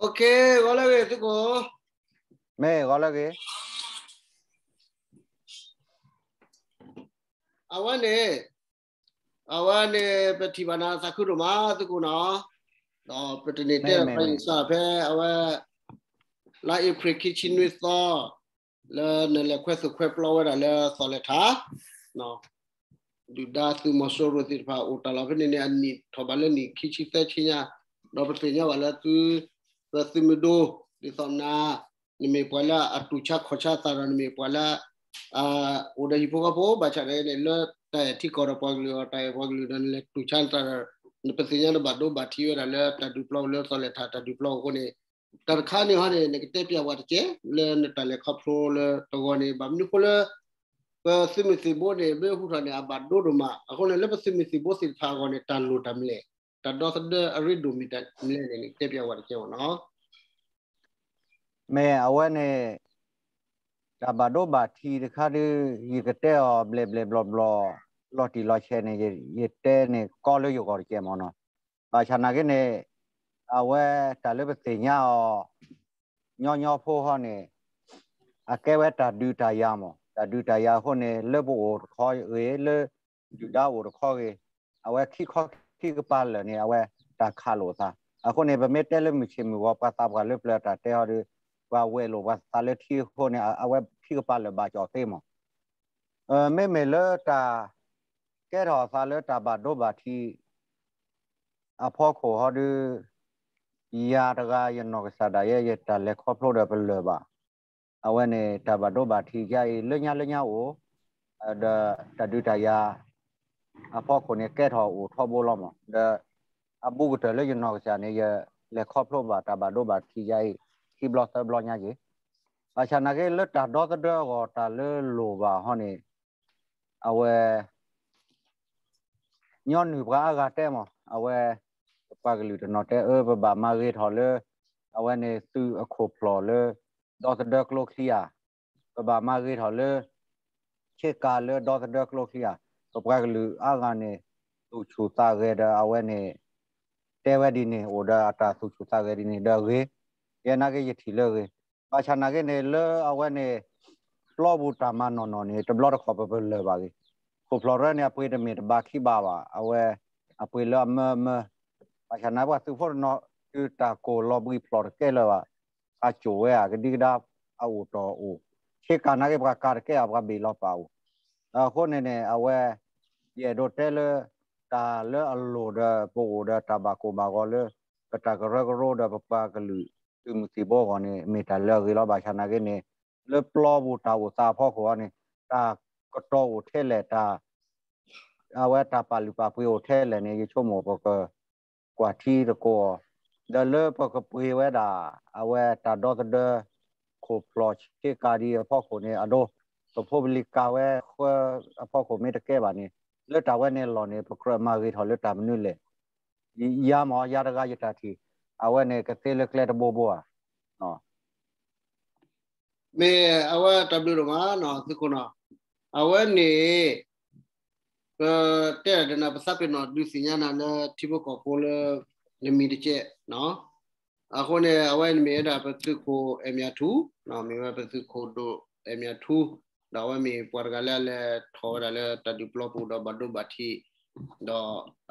ဂီၤလၢအဂ့ၤသုကိး, မ့ၢ်ဂီၤလၢအဂ့ၤ, အဝဲန့ၣ်, အဝဲန့ၣ် ပထံၣ်ဘၣ်နၤသးခုဒိၣ်မးသုကိးနီၤ, ဒီးပတန့ၢ်တဲလီၤဖဲအံၤစၢ်ဖဲအဝဲ လါအ့ဖြ့ၣ်ခံဆံနွံသီ လၢနလဲၤခွဲသုးခွဲပျီဝဲဒၣ်လၢသီၣ်လဲၣ်ထး, ဒုၣ်ဒါသုးမီၤစိရိၤသ့ၣ်တဖၣ်အိၣ်တၢ်လီၢ်ဖဲန့ၣ်န့ၣ် အနံၣ်ထီၣ်ဘးလၢနံၣ်ခံဆံသၢဆံညါ, ဒီးပသ့ၣ်ညါဘၣ်လၢသု, ပသုးမုၢ်ဒိၣ်, ဒ်သိးနၤ, နမ့ၢ်ပှၤလၢအတူၢ်ဆါခီၣ်ဆါသးဒီး နမ့ၢ်ပှၤလၢ အိၣ်ဒီးဟံၣ်ဖိဃီဖိ ဘၣ်ဆၣ်န့ၣ် လၢတၢ်အဲၣ်ထံကီၢ်ဒီးပှၤကလုာ်အီၤ တၢ်အဲၣ်ပှၤကလုာ်ဒီး နလဲၤတူၢ်ဆါသးဒီး နပသ့ၣ်ညါလၢဘၣ်ဒိဘၣ်ထံးဝဲဒၣ်လၢတၢ်ဒုးပျီလၢသီၣ်လဲၣ်ထးတၢ်ဒုးပျီအဃိန့ၣ်, တၢ်တခါန့ၣ်ဟီန့ၣ် နကတဲပျးဝဲတကဲ လၢနတၢ်လဲၤခီဖျိလၢတဂီၤန့ၣ် ဘၣ်မနုၤဃိလၢ ပသုးမုၢ်သံၣ်ဘိန့ၣ် မ့ၢ်ဟူထီၣ်န့ၣ် အဘၣ်ဒိဒိၣ်မး အဃိန့ၣ် လၢပသုးမုၢ်သံၣ်ဘိသ့ၣ်တဖၣ်အဂီၢ်န့ၣ် တၢ်လိၣ်တၢ်မလဲၣ်, တၢ်ဒီသဒၢအရ့ဒိၣ်မ့ၢ်တၢ်မလဲၣ်န့ၣ် နကတဲပျးဝဲတကဲမ့ၢ်နီၤ. မ့ၢ်အဝဲန့ၣ် တၢ်ဘၣ်ဒိဘၣ်ထံးတခါဒုး ယကတဲအီၤဘျဲၣ်ဘျဲၣ်ဘျီဘျီ လီၤတံၢ်လီၤဆဲးန့ၣ် ယတဲန့ၣ်ကီလၢယဂီၢ်တကဲမ့ၢ်နီၤ. ဘၣ်ဆၣ်နာ်က့န့ၣ် အဝဲတၢ်လၢပသ့ၣ်ညါအီၤ ညီညီဖိဟီန့ၣ် အကဲဝဲတၢ်ဒုးတၢ်ယၤမ့ၢ် တၢ်ဒုးတၢ်ယၤအဃိန့ၣ် လၢပအိၣ်တခီဂ့ၤ လၢဒုၣ်ဒါအိၣ်တခီဂ့ၤ အဝဲခံခီခံကပၤလၢာ်န့ၣ် အဝဲတၢ်ခးလိာ်အသး အဃိန့ၣ် ပမ့ၢ်တဲလၢမုၢ်ဆ့ၣ်မုၢ်ဂီၤ ပှၤသးပှၢ်လၢပျၢၤတၢ်တဲဟီဒီး ပှၤဝဲၢ်လိာ်ပှၤသးလၢထံအဃိန့ၣ် အဝဲခံကပၤလၢာ်ဘၣ်ကၠီၤသ့မ့ၢ် မ့မ့ၢ်လၢတၢ် ကဲထီၣ်အသးလၢတၢ်ဘၣ်ဒိဘၣ်ထံး အဖီခိၣ်ဟီဒီး ယၤတဂၤယနီၢ်ကစၢ်ဒၣ်ယဲ ယတၢ်လဲၤခီဖျိဒီးပလၢၢ်ဘၣ်. အဝဲန့ၣ် တၢ်ဘၣ်ဒိဘၣ်ထံးယါအံၤ လၢညါလၢညါအိၣ်, ဒီးတၢ်ဒုးတၢ်ယၤ အဖီခိၣ်န့ၣ် ကဲထီၣ်အိၣ်ထီဘိလီၤမး. ဒီးအဘူးကတၢၢ်လၢယနီၢ်ကစၢ်န့ၣ် ယလဲၤခီဖျိဘၣ်တၢ်ဘၣ်ဒိဘၣ်ထံးယါအံၤ ခံဘျီသၢဘျီညါက့ၤ. ဘၣ်ဆၣ်နာ်က့လၢတၢ်ဒီသဒၢအဂီၢ် တၢ်လၢလိၣ်ဘၣ်ဟီန့ၣ် အဝဲ ညီနုၢ်ပှၤအါဂၤတဲမး အဝဲ ပပှၤကလုာ်တနီၤတဲအၢ ပဘၣ်မၤဂ့ၤထီၣ်လၢ အဝဲန့ၣ်သုးအခိၣ်ဖျီၣ်လၢ ဒီသဒၢကျိချံဧါ, ပဘၣ်မၤဂ့ၤထီၣ်လၢ ဆ့ကၤလၢဒီသဒၢကျိချံဧါ, ပပှၤကလုာ်အါဂၤန့ၣ် သူၣ်ဆူၣ်သးဂဲၤဒီးအဝဲန့ၣ် တဲဝဲဒ်န့ၣ် အိၣ်ဒီးအတၢ်သူၣ်ဆူၣ်သးဂဲၤဒ်န့ၣ်ဒီးအဂ့ၤ, ယဲနာ်က့ယထံၣ်လၢအဂ့ၤ, ဘၣ်ဆၣ်နာ်က့န့ၣ် လၢအဝဲန့ၣ် ပျီပူၤတၢ်မၤနီၢ်နီၢ်န့ၣ် တဘျီတခီၣ်ပပလၢၢ်ဘၣ်ဂ့ၤ, ခိၣ်ဖျီၣ်ရၢန့ၣ် အပှ့ၤတမ့ၢ်တဘးခံဘးဘၣ်, အဝဲ အပှ့ၤလၢအမၢမၢ, ဘၣ်ဆၣ်နာ်က့ပှၤသုးဖိတနီၤ တုၤတၢ်ကိၢ်လီၤဘှံးဖျိးတကဲလၢၤဘၣ်, အကိၣ်ဝဲဧါ ကဒံကဒါ အအိၣ်တီၢ်အိၣ်, ဆ့ကၤနာ်က့ပှၤကၤတကဲဧါ ပှၤဘ့ၣ်လီၤပာ်အိၣ်, အဃိန့ၣ်န့ၣ် အဝဲ ယအဲၣ်ဒိးတဲလၢ တၢ်လၢအလိၣ်ဒီးပအိၣ်ဒီးတၢ်ဘၣ်ကိၢ်ဘၣ်ဂီၤလၢ ပတၢ်ကရၢကရိဒီးပပှၤကလုာ် သုးမုၢ်သံၣ်ဘိအဂီၢ်န့ၣ် မ့ၢ်တၢ်လၢအဂ့ၤလီၤ. ဘၣ်ဆၣ်နာ်က့န့ၣ် လၢပျီပူၤတၢ်အိၣ်သးအဖီခိၣ်အံၤန့ၣ် တၢ်ကတီၤအိၣ်ထဲလဲၣ် တၢ် အဝဲတၢ်ပာ်လုၢ်ပာ်ပှ့ၤအိၣ်ထဲလဲၣ်န့ၣ် ယဆိကမိၣ်ပက ကွၢ်ထံသကိးအီၤ, ဒီးလၢပကပှ့ၤဝဲဒၣ် အဝဲတၢ်ဒီသဒၢ ခိၣ်ဖျီၣ်ဆ့ကၤဒ်အဖီခိၣ်န့ၣ် အဒိ ပဖိပလံၤကၤဝဲဃၢအဖီခိၣ်မ့ၢ်တကဲဘၣ်န့ၣ် လၢတၢ်ဝဲန့ၣ်အလီၢ်န့ၣ် ပကြၢးမၤဂ့ၤထီၣ်လၢတၢ်မနုၤလဲၣ်. ယၤမ့ၢ် ယၤတဂၤယတၢ်ထံၣ် အဝဲန့ၣ်ကသ့လၢကျဲတဘိဘိဧါ. မ့ၢ်အဝဲတၢ်ဘျုးဒိၣ်မးနီၤ သုးခိၣ်နီၤ, အဝဲန့ၣ် ပတဲဒၣ်ဒီးနၤ ပသးပ့ၤနီၣ်ဒုးသ့ၣ်ညါနၤလၢထံဖိကီၢ်ဖိလၢ နမံၤတကဲးနီၤ, အဃိန့ၣ် အဝဲန့ၣ်မ့ၢ်ဝဲဒၣ်ပသုးခိၣ်အဲၣ်မၠၣ်ထူ, မ့ၢ်ဝဲပသုးခိၣ်ဒိၣ်အဲၣ်မၠၣ်ထူ, ဒီးအဝဲမ့ၢ်ပှၤတဂၤလၢအလဲၤထီၣ်ဝဲဒၣ်လၢတၢ်ဒုးပျီပူၤဒီးဘၣ်ဒိဘၣ်ထံး, ဒီး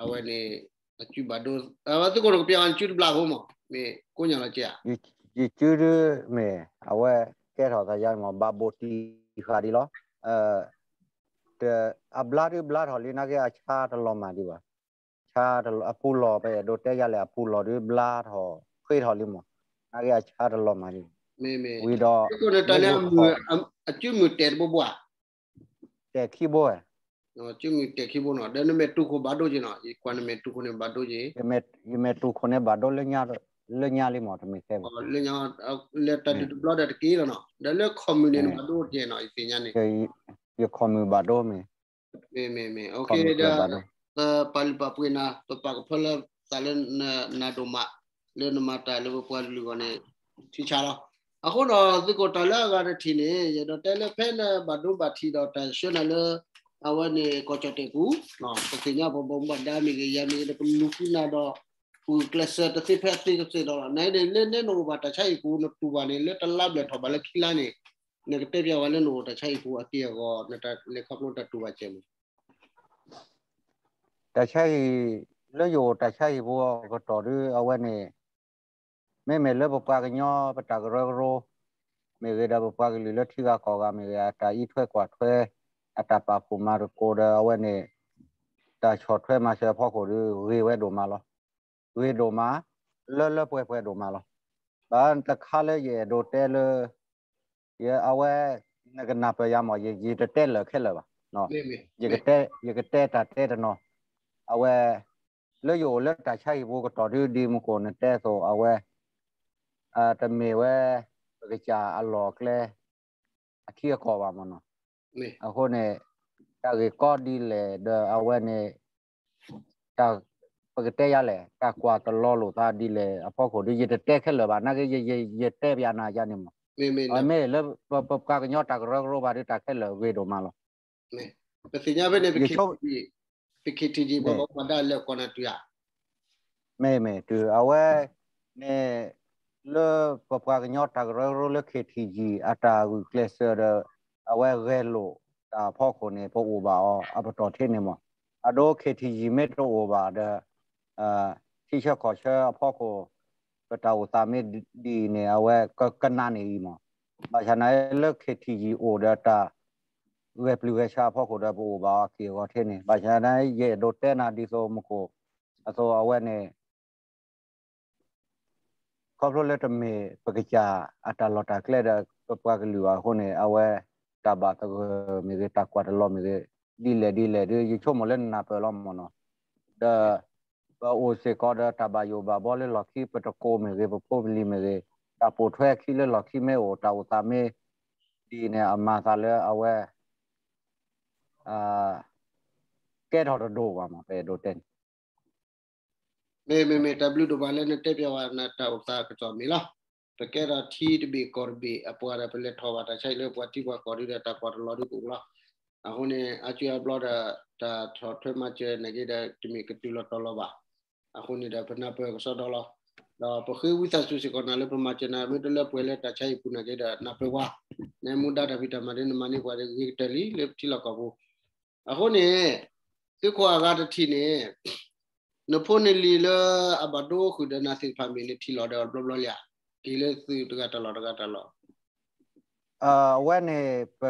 အဝဲန့ၣ် အစုဘၣ်ဒိ, အဝဲသုးခိၣ်န့ၣ်ကပျဲအီၤနစုတဘျီဖိမး, မ့ၢ်ကိးညါလီၤက့ၤဧါ. ယစုဒုးမ့ၢ် အဝဲကဲထီၣ်သးယါမး ဘၣ်ဘိၣ်တံၢ်ဃာ်ဒ်လီၤ. အဘျါဒုးဘျါထီၣ်လံနာ်က့အဆါတလီၤမၢ်ဒံးဘၣ်. ဆါတလီၤ အပူၤလီၢ် ပအဲၣ်ဒိးတဲယၤလဲၣ် အပူၤလီၢ်ဒုးဘျါထီၣ် ဃ့ထီၣ်လံမး, နာ်က့အဆါတလီၤမၢ်ဒံး, ဝံၤဒီး အစုမုၢ်တဲာ်တဘိဘိဧါ. တဲာ်ခံဘိဧါ. စုမုၢ်တဲာ်ခံဘိနီၤ, ဒီးနမဲာ်တူၢ်ခိၣ်ဘၣ်ဒိက့ၤနီၤ, ယကွၢ်နမဲာ်တူၢ်ခိၣ်န့ၣ်ဘၣ်ဒိက့ၤ, ယမဲာ်တူၢ်ခိၣ်န့ၣ်ဘၣ်ဒိလၢညါ, လၢညါလံမး တမ့ၢ်ခဲဘၣ်, လၢတၢ်ဒုးတဘျီဒီးတက့ၢ်လီၤနီၤ, ဒီးလၢခီၣ်မုၢ်န့ၣ်နဘၣ်ဒိက့ၤနီၤ ယသ့ၣ်ညါန့ၣ်, ယခီၣ်မုၢ်ဘၣ်ဒိမ့ၢ်, မ့ၢ်မ့ၢ်မ့ၢ် ပပာ်လုၢ်ပာ်ပှ့ၤနၤ ပပာ်ကဖၢလၢသးလၢနၤဒိၣ်မး, လၢနမၤတၢ်လၢပပှၤကလုာ်အဂီၢ်န့ၣ် ထံဆါလီၤ. အဃိဒီးသုးခိၣ်တၢ်လၢအဂၤတထံၣ်န့ၣ် ယအဲၣ်ဒိးတဲလၢဖဲလၢဘၣ်ဒိဘၣ်ထံးဒီးတၢ်ဆှၢနၤလၢ အဝဲန့ၣ်ကီၢ်ကၠီၣ်တဲၣ်ပူၤ, ပသ့ၣ်ညါပှၤဘၣ်မူဘၣ်ဒါမ့ၢ်ဂ့ၤ ယၤမ့ၢ်ဂ့ၤ ဒီးပလူၤဃုနၤဒီး ဂုာ်ကျဲးစၢးတသ့ဖဲအသ့ကစၢ်ဒီးလီၤ. နန့ၣ် လၢနဲနအိၣ်ဘၣ်တၢ်ဆါဟံၣ်ပူၤ နတူၢ်ဘၣ်န့ၣ် လၢတလါဘျဲၣ်ထီၣ်ဘၣ်လၢခံလါန့ၣ် နကတဲပျးဝဲလၢနအိၣ်တၢ်ဆါဟံၣ်ပူၤအက့ၢ်အဂီၤ နလဲၤခီဖျိတၢ်တူၢ်ဘၣ်စဲးမး. တၢ်ဆါဟံၣ် လၢယအိၣ်တၢ်ဆါဟံၣ်ပူၤအကတီၢ်ဒုး အဝဲန့ၣ် မ့မ့ၢ်လၢပပှၤကညီပတၢ်ကရၢကရိ မ့ၢ်ဂ့ၤဒီးပပှၤကလုာ်လၢထံဂၤကီၢ်ဂၤမ့ၢ်ဂ့ၤ အတၢ်အံးထွဲကွၢ်ထွဲ အတၢ်ပာ်ဖှိၣ်မၤသကိးဒီးအဝဲန့ၣ် တၢ်ဆီၣ်ထွဲမၤစၢၤအဖီခိၣ်ဒုး ဂ့ၤဝဲဒိၣ်မးလီၤ. ဂ့ၤဒိၣ်မး လၢလၢပှဲၤပှဲၤဒိၣ်မးလီၤ. ဘၣ်တခါလၢယအဲၣ်ဒိးတဲလၢ ယအဝဲ နကနၢ်ပၢၢ်ယၤမး ယ ယတတဲလၢာ်ခဲလၢာ်ဘၣ်. ယကတဲ ယကတဲတၢ်တဲတနီၤ အဝဲ လၢယအိၣ်လၢတၢ်ဆါဟံၣ်ပူၤကတီၢ်ဒုး ဒ်မုၢ်ကိၣ်နတဲအသိး အဝဲ တမ့ၢ်ဝဲ ပကစၢ်အလီၢ်အကျဲ အထံအကီၢ်ဘၣ်မ့ၢ်နီၤ. အဃိန့ၣ် တၢ်ဂ့ၢ်ကီဒ်လဲၣ်ဒီးအဝဲန့ၣ် တၢ် ပကတဲယၤလဲၣ် တၢ်ကွၢ်တလီၤလိာ်သးဒ်လဲၣ်အဖီခိၣ်ဒုး ယတတဲခဲလၢာ်ဘၣ် နာ်က့ ယ ယ ယတဲပျးနၤယၤန့ၣ်မး. အမ့ၢ်လၢ ပ ပပှၤကညီတၢ်ကရၢကရိဘၣ်ဒုး တၢ်ခဲလၢာ်ဂ့ၤဒိၣ်မးလီၤ. ပသ့ၣ်ညါဖဲန့ၣ် ပ ယဆိ ပ KTG ပှၤဘၣ်မူဘၣ်ဒါလၢကီၢ်နၤတုၤဧါ. မ့မ့ၢ်တုၤအဝဲန့ၣ် လၢပပှၤကညီတၢ်ကရၢကရိလၢ KTG အတၢ်ဂုာ်ကျဲးစၢးဒီး အဝဲဂဲၤလိာ်တၢ်အဖီခိၣ်န့ၣ် ပအိၣ်ဘၣ်အီၤအပတီၢ်ထဲန့ၣ်မး. အဒိ KTG မ့ၢ်တအိၣ်ဘၣ်ဒီး ထံဆၢကီၢ်ဆၢအဖီခိၣ် ပတၢ်အိၣ်သးမ့ၢ်ဒ်အံၤန့ၣ် အဝဲကနးန့ၢ်အံၤမး. ဘၣ်ဆၣ်နာ်လၢ KTG အိၣ်ဒီးတၢ် ဂဲၤပျုၢ်ဂဲၤဆှးအဖီခိၣ်ဒီး ပအိၣ်ဘၣ်အီၤအက့ၢ်အဂီၤထဲန့ၣ် ဘၣ်ဆၣ်နာ် ယအဲၣ်ဒိးတဲနၤဒ်သိးမုၢ်ကိၣ် အသိးအဝဲန့ၣ် ခီဖျိလၢတမ့ၢ်ပကစၢ်အတၢ်လီၢ်တၢ်ကျဲဒီး ပပှၤကလုာ်ဘၣ်အဃိန့ၣ် အဝဲတၢ်ဘၣ်သဂၢၢ်မ့ၢ်ဂ့ၤ တၢ်ကွၢ်တလီၤမ့ၢ်ဂ့ၤ ဒ်လဲၣ်ဒ်လဲၣ်ဒီး ယဆိကမိၣ်လၢနနၢ်ပၢၢ်လီၤမ့ၢ်နီၤ. ဒီး ပအိၣ်စ့ၢ်ကီးဒီးတၢ်ဘၣ်ယိၣ်ဘၣ်ဘီလၢလီၢ်ခံ ပတကိးမ့ၢ်ဂ့ၤ ပဖိပလံၤမ့ၢ်ဂ့ၤ တၢ်ပိာ်ထွဲအခံလၢလီၢ်ခံမ့ၢ်အိၣ် တၢ်အိၣ်သးမ့ၢ်ဒ်အံၤန့ၣ် အမၤသးလၢအဝဲ ကဲထီၣ်တဒိၣ်ဘၣ်မး ပအဲၣ်ဒိးတဲန့ၣ် မ့မ့ၢ်မ့ၢ် တၢ်ဘျုးဒိၣ်မးလၢနတဲပျးဝဲနတၢ်အိၣ်သးကစီၣ်မ့ၢ်လီၤ. ပကဲထီၣ်ထံတဘ့ၣ်ကီၢ်တဘ့ၣ်အပှၤဒီး ပလဲၤထီၣ်ဘၣ်တၢ်ဆါဟံၣ်လၢပှၤထံပှၤကီၢ်ဒုဒီး တၢ်ကွၢ်တလီၤဒုကအိၣ်လီၤ. အဃိန့ၣ် အါစုအါဘျီဒီး တၢ်ဆီၣ်ထွဲမၤစၢၤနာ်က့ဒီး တမ့ၢ်ကတုၤလီၤတီၤလီၤဘၣ်. အဃိန့ၣ်ဒီး ပနၢ်ပၢၢ်ကစီဒီလီၤ. ဒီးပဃ့ဝံသးစူၤစ့ၢ်ကီးနၤလၢပမၤစၢၤနၤ မ့ၢ်တလၢပှဲၤလၢတၢ်ဆါဟံၣ်ပူၤနာ်က့ဒီး နၢ်ပၢၢ်ဝဲ နမူဒါတၢ်ဖံးတၢ်မၤဒ်နမၤန့ၢ်ပှၤဒီးဂ့ၤကတၢၢ်လံလၢပထံလီၢ်ကီၢ်ပူၤ. အဃိန့ၣ် သုးခိၣ်အဂၤတထံၣ်န့ၣ် နဖိနလံၤလၢအဘၣ်ဒိဃုာ်ဒီးနၤသ့ၣ်တဖၣ်မ့ၢ်နထံၣ်လီၤဒီးဘျီဘျီလံဧါ, က့ၤလၢသုးတဂၤတလီၢ်တဂၤတလီၢ်. အဝဲန့ၣ် ပ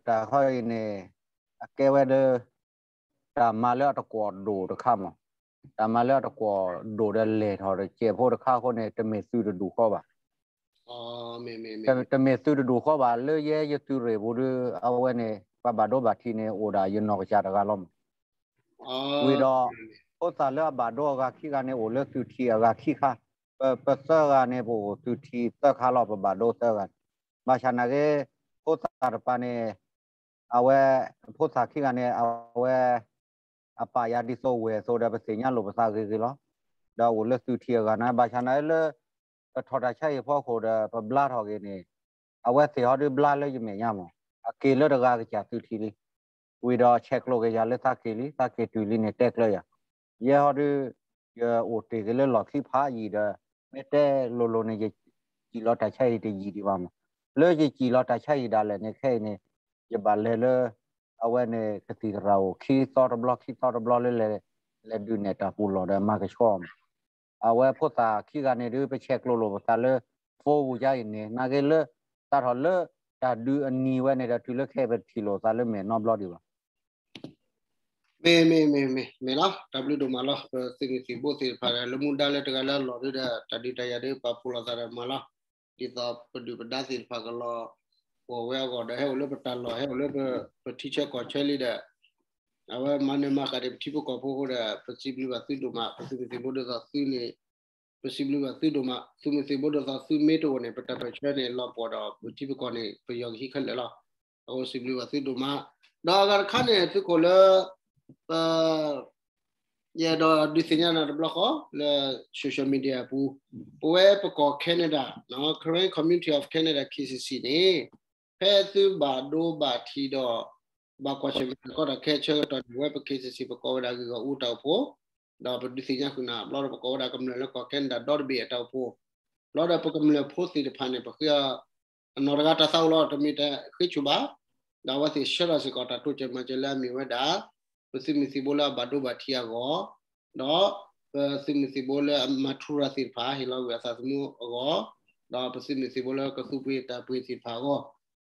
တၢ်ခီအံၤန့ၣ် အကဲဝဲလၢ တၢ်မၤလၢအတကွီၢ်ဒိၣ်တခါမး, တၢ်မၤလၢအတကွီၢ်ဒိၣ်ဒီးလဲၤထီၣ်တစဲးဖိတခါအဃိန့ၣ် တမ့ၢ်သုးတဒူၣ်ဃီဘၣ်. တမ့ၢ်သုးတဒူၣ်ဃီဘၣ် လၢယဲယသုးရ့ၣ်ပူၤဒီး အဝဲန့ၣ် ပှၤဘၣ်ဒိဘၣ်ထံးန့ၣ် အိၣ်ဒၣ်ယနီၢ်ကစၢ်တဂၤလီၤမး. ဝံၤဒီး ဖိသၣ်လၢအဘၣ်ဒိအဂၤခံဂၤန့ၣ် အိၣ်လၢသုးထံးအဂၤခံခါ, ပ ပသၢဂၤန့ၣ် ပအိၣ်သုးထံးသၢခါလီၤ ပဘၣ်ဒိသၢဂၤန့ၣ်. ဘၣ်ဆၣ်နာ်က့ ဖိသၣ်တပၤန့ၣ် အဝဲ ဖိသၣ်ခံဂၤန့ၣ် အဝဲ အပာ်ယၤဒ်သိးဝဲၢ်အသိးဒီး ပသ့ၣ်ညါလိာ်ပသးဂ့ၤဂ့ၤလီၤ. ဒီးအိၣ်လၢသုးထံးအဂၤန့ၣ် ဘၣ်ဆၣ်နာ်က့လၢ ပထီၣ်တၢ်ဆါဟံၣ်ဖီခိၣ်ဒီး ပဘျါထီၣ်က့ၤန့ၣ် အဝဲသ့ၣ်ဟီဒုးဘျါလၢယမဲာ်ညါမး, အက့ၤလၢတဂၤကစၢ်သုးထံးလံ. ဝံၤဒီးဆဲးကျိးက့ၤယၤလၢသးက့ၤလံ, သးက့ၤတုၤလံန့ၣ်တဲကျၢၤယၤ. ယဲဟီဒုး ယအိၣ်တ့ၢ်က့ၤလၢလီၢ်ခံဖးယံာ်ဒီး မ့ၢ်တဲလိၤလိၤန့ၣ် ယစံၣ်လီၤတၢ်ဆါဟံၣ်တယံာ်ဒံးဘၣ်မး. လၢယစံၣ်လီၤတၢ်ဆါဟံၣ်ဒၣ်လဲာ်န့ၣ် ခဲအံၤန့ၣ် ယဘၣ်လဲၤလၢ အဝဲန့ၣ် ကသံၣ်သရၣ်အိၣ်ခံသီတဘျီ ခံသီတဘျီလၢ လဲၤဒုးနဲၣ်တၢ်ပူၤလီၢ်ဒီးမၤကဆှီအီၤမး. အဝဲဖိသၣ်ခံဂၤန့ၣ်ဒုး ပဆဲးကျိးလိာ်ပသးလၢ phone ပူၤယါအံၤန့ၣ် နာ်က့လၢ စးထီၣ်လၢတၢ်ဒုးအနံၤဝဲန့ၣ်ဒီး တုၤလၢခဲအံၤပတထံၣ်လိာ်သးလၢမဲာ်နီတဘျီဒံးဘၣ်. မ့ၢ် မ့ၢ် မ့ၢ် မ့ၢ် မ့ၢ်လီၤ. တၢ်ဘျုးဒိၣ်မးလီၤ. ပသုးမုၢ်သံၣ်ဘိသ့ၣ်တဖၣ်ဒီး လၢမူဒါလၢတဂၤလၢအလီၢ်ဒုဒီး တၢ်ဒုးတၢ်ယၤဒုးပာ်ဖှိၣ်လိာ်သးဒီးမၤလီၤ. ဒ်သိးပဒုၣ်ပဒါသ့ၣ်တဖၣ်ကလီၤ ပှီၢ်ဝဲအဂီၢ်ဒီး ဟဲအိၣ်လၢပတၢ်လီၢ် ဟဲအိၣ်လၢပထံဆၢကီၢ်ဆၢလံဒီး အဝဲမၤနၢၤမၤဃာ်ဒီးပထံဖိကီၢ်ဖိအဃိဒီး ပစံးဘျုးဘၣ်သုဒိၣ်မး. ပသုးမုၢ်သံၣ်ဘိဒ်သိးသုန့ၣ် ပစံးဘျုးဘၣ်သုဒိၣ်မး. သုးမုၢ်သံၣ်ဘိဒ်သိးသုမ့ၢ်တအိၣ်န့ၣ် ပတၢ်ပၢၢ်ဆၢန့ၣ် လီၤပှီၢ်ဒီးပထံပကီၢ်န့ၣ် ပယီၤကဟံးခဲလၢာ်လီၤ. အဃိစံးဘျုးဘၣ်သုဒိၣ်မး. ဒီးအဂၤတခါန့ၣ် သုးခိၣ်လၢ ပ ယအဲၣ်ဒိးဒုးသ့ၣ်ညါနၤတဘျီဃီလၢ social media အပူၤ, ပဝဲပကီၢ် Canada, Karen Community of Canada, KCC န့ၣ် ဖဲသုဘၣ်ဒိဘၣ်ထံးဒီး ဘၣ်ကွၢ်ဆၢၣ်မဲာ်တၢ်ကီတၢ်ခဲဆၢကတီၢ်န့ၣ် ဝဲပ KCC ပကိးဝဲဒၣ်ဂ့ၢ်ဂီၢ်အူတၢ်အိၣ်ဖှိၣ်, ဒီးပဒုးသ့ၣ်ညါဃုာ်နၤ ဘျီဒီးပကိးဝဲဒၣ်ကမျၢၢ်လၢကီၢ် Canada ဒီတဘ့ၣ်အတၢ်အိၣ်ဖှိၣ်, ဘျီဒီးပကမျၢၢ်ဖိသ့ၣ်တဖၣ်န့ၣ် ပဃ့အီၤ အနီၢ်တဂၤတၢ်သးအိၣ်လီၤ တမ့ၢ်တဃ့ဆူၣ်ဘၣ်, ဒီးအဝဲသ့ၣ်ဆှၢထီၣ်စ့ၢ်ကီးတၢ်တိစၢၤမၤစၢၤလၢအမ့ၢ်ဝဲဒၣ် ပသုးမုၢ်သံၣ်ဘိလၢအဘၣ်ဒိဘၣ်ထံးအဂီၢ်, ဒီးပသုးမုၢ်သံၣ်ဘိလၢအမၤထူရၤသ့ၣ်တဖၣ် ဟ့ၣ်လီၤကွံာ်အသးသမူအဂီၢ်, ဒီးပသုးမုၢ်သံၣ်ဘိလၢကသူပှ့ၤတၢ်ပှ့ၤသ့ၣ်တဖၣ်အဂီၢ်,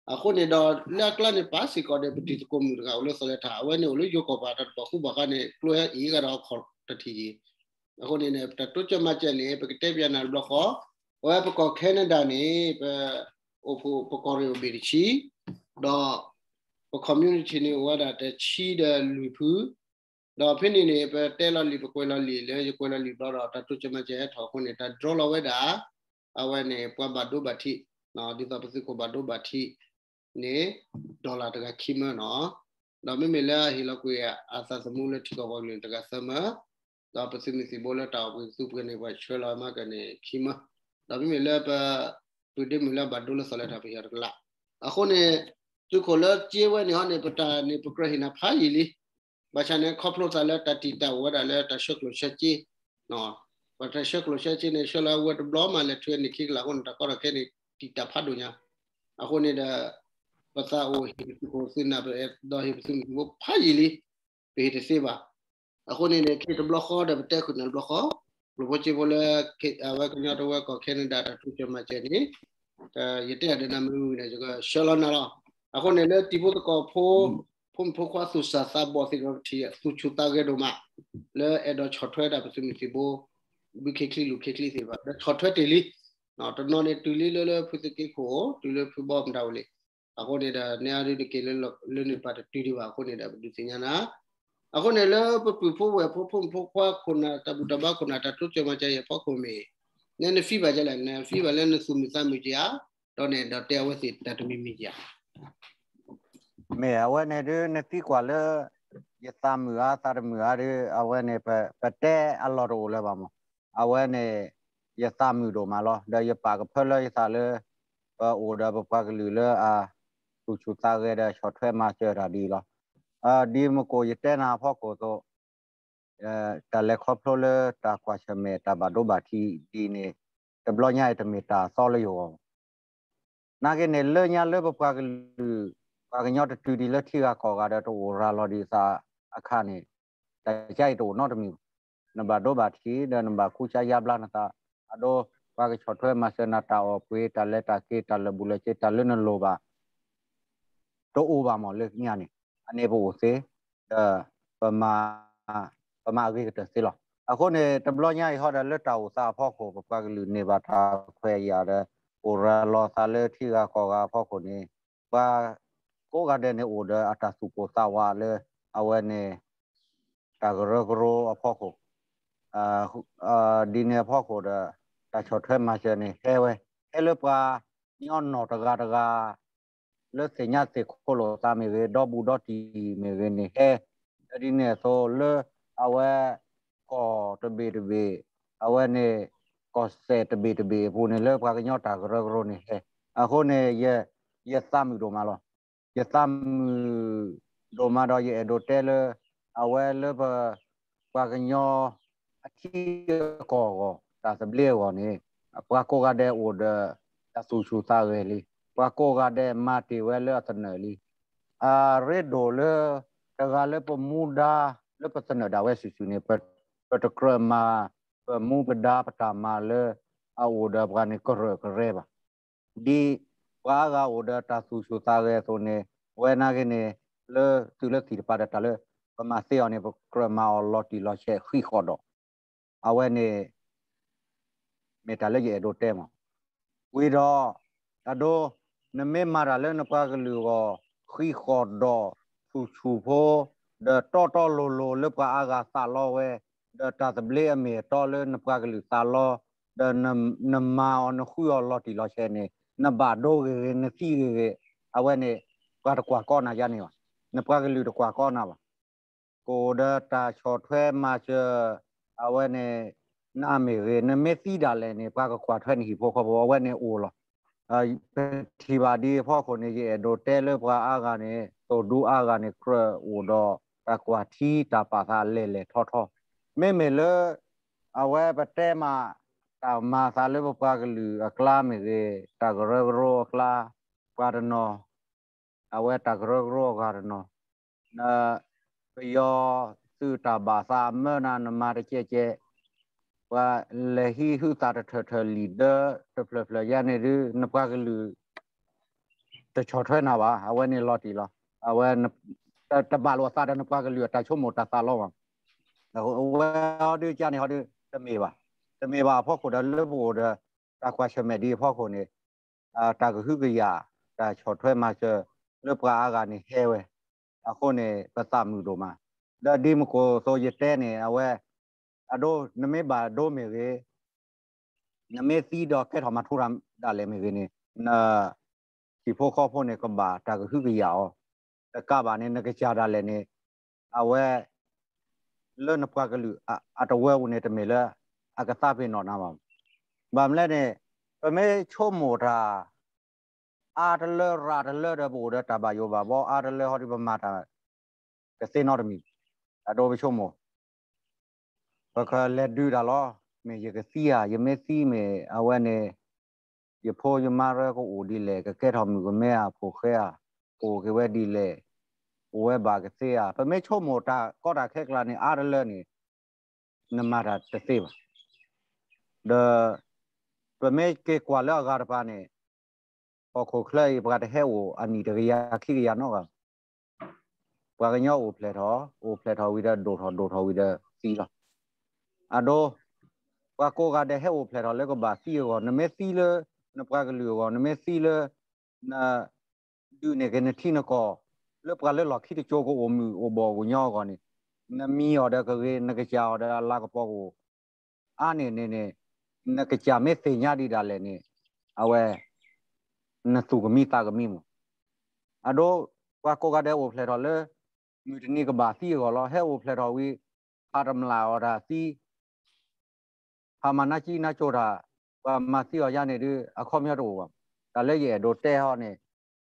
အဃိန့ၣ်ဒီး လၢအကျါန့ၣ် ပၣ်စ့ၢ်ကီးဒီးပတံၤသကိးမုၣ်တဂၤအိၣ်လၢသီလဲၤထး အဝဲန့ၣ်အိၣ်လၢယိၤကီၢ်ပၤ တၢ်တဘၣ်ဃူဘၣ်ဃါန့ၣ် ကျိဟဲအံၤကဒီးအခီၣ်တထံၣ်အံၤ, အဃိန့ၣ်န့ၣ် ပတၢ်တိစၢၤမၤစၢၤန့ၣ် ပကတဲပျးနၤတဘျီဃီ, အဝဲပကီၢ် Canada န့ၣ် ပ အိၣ်ဖှိၣ်ပကီၢ်ရ့ၣ်အိၣ်ဘ့ၣ်တဆံ, ဒီး ပ community န့ၣ်အိၣ်ဝဲဒၣ်တဆံဒီးလွံၢ်ဖု, ဒီးဖဲန့ၣ်န့ၣ် ပတဲလီၤလံာ် ပကွဲးလီၤလံာ် လၢယကွဲးလီၤလံာ်ဘျီဒီး တၢ်တိစၢၤမၤစၢၤဟဲထီၣ်အဃိန့ၣ် တၢ် draw လီၤဝဲဒၣ် အဝဲန့ၣ် ပှၤဘၣ်ဒိဘၣ်ထံး, ဒ်သိးပသုးခိၣ်ဘၣ်ဒိဘၣ်ထံးန့ၣ် dollar တဂၤခံမၢနီၤ, ဒီးမ့မ့ၢ်လၢအဟ့ၣ်လီၤကွံာ်အသးသမူလၢထံကီၢ်ပှၤကလုာ်တဂၤသၢမၢ, ဒီးပသုးမုၢ်သံၣ်ဘိလၢတၢ်အိၣ်ဘှံးကသူပှ့ၤန့ၣ် ပှၤဆှၢလီၤမၤကၢၢ်န့ၣ်ခံမၢ, ဒီးမ့မ့ၢ်လၢပ ပုၢ်ဒ့မုၣ်လၢအဘၣ်ဒိလၢသီလဲၤထး ပဟ့ၣ်အီၤတကလး, အဃိန့ၣ် သုးခိၣ်လၢက့ဝဲန့ၣ်ဟီန့ၣ် ပတၢ်န့ၣ် ပကြၢးဟ့ၣ်နၤဖးယံာ်လံ, ဘၣ်ဆၣ်န့ၣ် ခီဖျိသးလၢတၢ်တံာ်တာ်အိၣ်ဝဲဒၣ်လၢတၢ်ဆှၢကျိၣ်ဆှၢစ့, ပတၢ်ဆှၢကျိၣ်ဆှၢစ့န့ၣ် ဆှၢလီၤဝဲတဘျီမး လဲၤထုးန့ၢ်ခံကလး အဃိန့ၣ် တၢ်ကီတၢ်ခဲန့ၣ် တံာ်တာ်ဖးဒိၣ်ညါ, အဃိန့ၣ်ဒီး ပသးအိၣ်ဟ့ၣ်ပသုးခိၣ်သုးနၢ် ပအဲၣ်ဒိးဟ့ၣ်ပသုးမုၢ်သံၣ်ဘိဖးယံာ်လံ, ပဟ့ၣ်တသ့ဘၣ်, အဃိန့ၣ်န့ၣ် ခဲအံၤတဘျီဃီဒီး ပတဲဃုာ်နၤတဘျီဃီ, ကျိၣ်ဖိစ့ဖိလၢ အဝဲကညီတဝၢကီၢ် Canada တၢ်တိစၢၤမၤစၢၤန့ၣ် ယတဲအဒိးနၤမ့ၢ်ဝံၤန့ၣ် ယကဆှၢလီၤနၤလီၤ, အဃိန့ၣ်လၢတံၤဖိသကိးဖိ, ဖိမုၣ်ဖိခွါသူၣ်စၢ်သးဘီၣ်သ့ၣ်တဖၣ် ပထံၣ်သူၣ်ဆူၣ်သးဂဲၤဒိၣ်မး, လၢအဲၣ်ဒိးဆီၣ်ထွဲဒၣ်ပသုးမုၢ်သံၣ်ဘိ, ဘုခ့ချံလူၢ်ခ့ချံသ့ၣ်တဖၣ် ဒီးဆီၣ်ထွဲတ့ၢ်လံ, တနီၤန့ၣ်တုၤလံလၢလၢဖုသုးက့ခိၣ်အိၣ် တုၤလၢဖုဘီမတၤအိၣ်လံ, အဃိန့ၣ်ဒီး နဲအဒုးနက့ၤလၢလၢနုာ်တပၤတတုၤဒံးဘၣ် အဃိန့ၣ်ဒီး ပဒုးသ့ၣ်ညါနၤ အဃိန့ၣ်လၢပပုၢ်ဖိဝဲၢ်ဖိ ဖိမုၣ်ဖိခွါခိၣ်နၢ် တၢ်ဘူၣ်တၢ်ဘါခိၣ်နၢ် တၢ်တိစၢၤမၤစၢၤအံၤအဖီခိၣ်မ့ၢ်, နဲန feel ဘၣ်ကလဲၣ်, န feel ဘၣ်လၢနသူၣ်မုာ်သးမုာ်ကဧါ, ဒီးနဲဒီးတဲအဝဲသ့ၣ်တၢ်တမံၤမံၤကဧါ. မ့ၢ်အဝဲန့ၣ်ဒုး နသံကွၢ်လၢ ယသးမုာ်ဧါ သးတမုာ်ဧါဒုး အဝဲန့ၣ် ပတဲအလီၢ်တအိၣ်လၢၤဘၣ်မး, အဝဲန့ၣ် ယသးမုာ်ဒိၣ်မးလီၤ. ဒီးယပာ်ကဖၢလၢယသးလၢ ပအိၣ်ဒီးပပှၤကလုာ်လၢအ သူၣ်ဆူၣ်သးဂဲၤဒီးဆီၣ်ထွဲမၤစၢၤတၢ်ဒ်အံၤလီၤ. ဒ်မ့ၢ်ကိၣ်ယတဲနၤအဖီခိၣ်အသိး တၢ်လဲၤခီဖျိလၢတၢ်ကွၢ်ဆၢၣ်မဲာ်တၢ်ဘၣ်ဒိဘၣ်ထံးဒ်န့ၣ် တဘျီညါအံၤတမ့ၢ်တၢ်အသီလၢယဂီၢ်ဘၣ်. နာ်က့န့ၣ် လၢညါလၢပပှၤကလုာ် ပှၤကညီတတုၤဒံးလၢထံဂၤကီၢ်ဂၤဒီးတအိၣ်ရၤလီၤဒံးသးအခါန့ၣ် တၢ်ကါအံၤတအိၣ်နီတမံၤဘၣ်. နဘၣ်ဒိဘၣ်ထံးဒီးနဘၣ်ဃူဆါယါဘျါနသး, အဒိ ပှၤကဆီၣ်ထွဲမၤစၢၤနၤတၢ်အီၣ်ပှ့ၤ တၢ်လဲၤတၢ်က့ၤ တၢ်လၢာ်ဘူၣ်လၢာ်စ့ တၢ်လၢနလိၣ်ဘၣ် တအိၣ်ဘၣ်မးလၢညါန့ၣ်, အန့ၣ်ပအိၣ်သ့, ဒီး ပမၤ ပမၤအဂ့ၤကတၢၢ်သ့လီၤ. အဃိန့ၣ် တဘျီညါအံၤဟီဒီးလၢတၢ်အိၣ်သးအဖီခိၣ် ပပှၤကလုာ်န့ၢ်ဘၣ်တၢ်ခွဲးယာ်ဒီး အိၣ်ရၤလီၤသးလၢထံဂၤကီၢ်ဂၤအဖီခိၣ်န့ၣ် ပှၤကိးဂၤဒဲးန့ၣ်အိၣ်ဒီးအတၢ်သူၣ်ပိၢ်သးဝးလၢ အဝဲန့ၣ် တၢ်ကရၢကရိအဖီခိၣ် ဒ်န့ၣ်အဖီခိၣ်ဒီး တၢ်ဆီၣ်ထွဲမၤစၢၤန့ၣ်ဟဲဝဲ, ဟဲလၢပှၤကညီနီၢ်တဂၤတဂၤ လၢသ့ၣ်ညါသ့ၣ်ခိၣ်လိာ်သးမ့ၢ်ဂ့ၤ, ဒီဘူးဒီတံၢ်မ့ၢ်ဂ့ၤန့ၣ်ဟဲ, ဒီးဒ်န့ၣ်အသိးလၢ အဝဲ ကီၢ်တဘ့ၣ်တဘ့ၣ်, အဝဲန့ၣ် ကီၢ်စဲၣ်တဘ့ၣ်တဘ့ၣ်အပူၤန့ၣ် လၢပှၤကညီတၢ်ကရၢကရိန့ၣ်ဟဲ, အဃိန့ၣ် ယသးမုာ်ဒိၣ်မးလီၤ. ယသးမုာ်ဒိၣ်မးဒီး ယအဲၣ်ဒိးတဲလၢ အဝဲလၢပ ပှၤကညီအထံအကီၢ်အဂီၢ် တၢ်သဘျ့အဂီၢ်န့ၣ် ပှၤကိးဂၤဒဲးအိၣ်ဒီးတၢ်သူၣ်ဆူၣ်သးဂဲၤလံ, ပှၤကိးဂၤဒဲးမၤတ့ၢ်ဝဲလၢအသနၢၣ်လံ. အရ့ဒိၣ်လၢ တဂၤလၢပမူဒါ လၢပသနၢၣ်ဒၣ်ဝဲစုာ်စုာ်န့ၣ် ပတကြၢးမၤ ပမူပဒါပတၢ်မၤလၢ အအိၣ်ဒီးပှၤန့ၣ်ကရၢၢ်ကရဲဘၣ်. ဒ်ပှၤအါဂၤအိၣ်ဒီးတၢ်သူၣ်ဆူၣ်သးဂဲၤအသိးန့ၣ် ဝဲနာ်က့န့ၣ် လၢသုးလၢသံၣ်တဖၣ်ဒီးတၢ်လၢ ပမၤသ့အီၤန့ၣ် ပကြၢးမၤအီၤလီၤတံၢ်လီၤဆဲးဃံးဃီၣ်ဒီး အဝဲန့ၣ် မ့ၢ်တၢ်လၢယအဲၣ်ဒိးတဲမး. ဝံၤဒီး အဒိ နမ့ၢ်မၤတၢ်လၢနပှၤကလုာ်အဂီၢ် ဃံးဃီၣ်ဒီး ဆူၣ်ဆူၣ်ဖိ ဒီးတီတီလိၤလိၤလၢပှၤအါဂၤသးလီဝဲ ဒီးတၢ်သဘျ့အမ့ၢ်အတီလၢနပှၤကလုာ်သးလီ ဒီးနမၤအီၤနဃုအီၤလီၤတံၢ်လီၤဆဲးန့ၣ် နဘၣ်ဒိဂ့ၤဂ့ၤ နသံဂ့ၤဂ့ၤ အဝဲန့ၣ် ပှၤတကွၢ်ကီနၤယါန့ၣ်ဘၣ်. နပှၤကလုာ်တကွၢ်ကီနၤဘၣ်. ကအိၣ်ဒီးတၢ်ဆီၣ်ထွဲမၤစၢၤ အဝဲန့ၣ် နအါမ့ၢ်ဂ့ၤ နမ့ၢ်သံဒၣ်လဲာ်န့ၣ် ပှၤကကွၢ်ထွဲနဟံၣ်ဖိဃီဖိ အဝဲန့ၣ်အိၣ်လီၤ. ပထံၣ်ဘၣ်ဒ်အဖီခိၣ်န့ၣ် ယအဲၣ်ဒိးတဲလၢပှၤအါဂၤန့ၣ် သိၣ်ဒူအါဂၤန့ၣ် ကြၢးအိၣ်ဒီးတၢ်ကွၢ်ထံတၢ်ပာ်သးလဲၢ်လဲၢ်ထီထီ မ့မ့ၢ်လၢ အဝဲပတဲမး တၢ်မၤသးလၢပပှၤကလုာ်အကျါမ့ၢ်ဂ့ၤ, တၢ်ကရၢကရိအကျါ, ပှၤတနီၤ အဝဲတၢ်ကရၢကရိအဂၤတနီၤ, န ပယီၤသုးတၢ်ဘၣ်သးအမၢနၤ နမၤတကဲးကဲး, ပှၤလဲၤဟံးဟုသးတထၢၣ်ထၢၣ်လံာ်ဒၢတဖျၢၣ်ဖျၢၣ်ယါန့ၣ်ဒုး နပှၤကလုာ် တဆီၣ်ထွဲနၤဘၣ်. အဝဲန့ၣ်လီၤတံၢ်လီၤ. အဝဲ တဘၣ်လိာ်အသးဒီးနပှၤကလုာ်အတၢ်ဆိကမိၣ်တၢ်သးလီဘၣ်. အဝဲဟီဒုးကန့ၣ်ဟီဒုး တမ့ၢ်ဘၣ်. တမ့ၢ်ဘၣ်အဖီခိၣ်ဒီးလၢပအိၣ်ဒီး တၢ်ကွၢ်ဆၢၣ်မဲာ်ဒ်အဖီခိၣ်န့ၣ် တၢ်ကဟုကယာ် တၢ်ဆီၣ်ထွဲမၤစၢၤ လၢပှၤအါဂၤန့ၣ်ဟဲဝဲ. အဃိန့ၣ် ပသးမုာ်ဒိၣ်မး. ဒီးဒ်မကိၣ်သိးယတဲန့ၣ် အဝဲ အဒိ နမ့ၢ်ဘၣ်ဒိမ့ၢ်ဂ့ၤ နမ့ၢ်သံဒီးကဲထီၣ်မၤထူတၢ်ဒၣ်လဲာ်မ့ၢ်ဂ့ၤန့ၣ် န ဟံၣ်ဖိဃီဖိန့ၣ် ကဘၣ်တၢ်ကဟုကယာ်အီၤ, တကးဘၣ်န့ၣ် နကစၢ်ဒၣ်လဲာ်န့ၣ် အဝဲ လၢနပှၤကလုာ်အတဝၢပူၤန့ၣ် တမ့ၢ်လၢ အကသးပ့ၤနီၣ်နၤဘၣ်. ဘၣ်မနုၤလဲၣ်န့ၣ် ပမ့ၢ်ဆိကမိၣ်တၢ် အါတလၢရၤတလၢဒီး ပအိၣ်ဒီးတၢ်ဘၣ်ယိၣ်ဘၣ်ဘီအါတလၢဟီဒုး ပမၤတၢ် ကသ့နီတမံၤ, အဒိပဆိကမိၣ် ပကလဲၤဒုးတၢ်လီၤ. မ့ၢ်ယကသံဧါ, ယမ့ၢ်သံမ့ၢ် အဝဲန့ၣ် ယဖိယမါရၢကအိၣ်ဒ်လဲၣ်, ကကဲထီၣ်မုၣ်ကမဲဧါ, ဖိဃဲဧါ, ကအိၣ်က့ၤဝဲဒ်လဲၣ်, အိၣ်ဝဲဘၣ်ကသ့ဧါ. ပမ့ၢ်ဆိကမိၣ်တၢ်ကီတၢ်ခဲကျါန့ၣ် အါတလၢန့ၣ် နမၤတၢ်တသ့ဘၣ်. ဒီး ပမ့ၢ်က့ၤကွၢ်လၢအဂၤတပၤန့ၣ် ဟီၣ်ခိၣ်ချၢအံၤ ပှၤတဟဲအိၣ်အနံၣ်တကယၤခံကယၤနီတဂၤ, ပှၤကညီအိၣ်ဖျဲၣ်ထီၣ်, အိၣ်ဖျဲၣ်ထီၣ်ဝံၤဒီးဒိၣ်ထီၣ်ဒိၣ်ထီၣ်ဝံၤဒီးသံလီၤ. အဒိ ပှၤကိးဂၤဒဲးဟဲအိၣ်ဖျဲၣ်ထီၣ်လၢကဘၣ်သံအဂီၢ်, နမ့ၢ်သံလၢ နပှၤကလုာ်အဂီၢ်, နမ့ၢ်သံလၢ န ဒုးန့ၢ်က့ၤနထံနကီၢ် လၢပှၤလၢလီၢ်ခံတကၠိကအိၣ်မုာ်အိၣ်ဘှီၣ်အိၣ်ညီအဂီၢ်န့ၣ်, နမံၤအီၤဒီးကဂ့ၤ, နကစၢ်အီၤဒီးအလၤကပီၤကအိၣ်, အါန့ၢ်န့ၣ်န့ၣ် နကစၢ်မ့ၢ်သ့ၣ်ညါဒံးဒၣ်လဲာ်န့ၣ် အဝဲ နသူၣ်ကမံသးကမံမး. အဒိ ပှၤကိးဂၤဒဲးအိၣ်ဖျဲၣ်ထီၣ်လၢ မုၢ်တနံၤကဘၣ်သံအဂီၢ်လီၤ. ဟဲအိၣ်ဖျဲၣ်ထီၣ်ဝံၤ ဟးတမျၢ်အီၤတၢ်သံ ဟးမၤနါကံနါကၠိတၢ်, ပှၤမၤသံအီၤယါန့ၣ်ဒုး အခီပညီတအိၣ်ဘၣ်. တၢ်လၢယအဲၣ်ဒိးတဲဟီန့ၣ်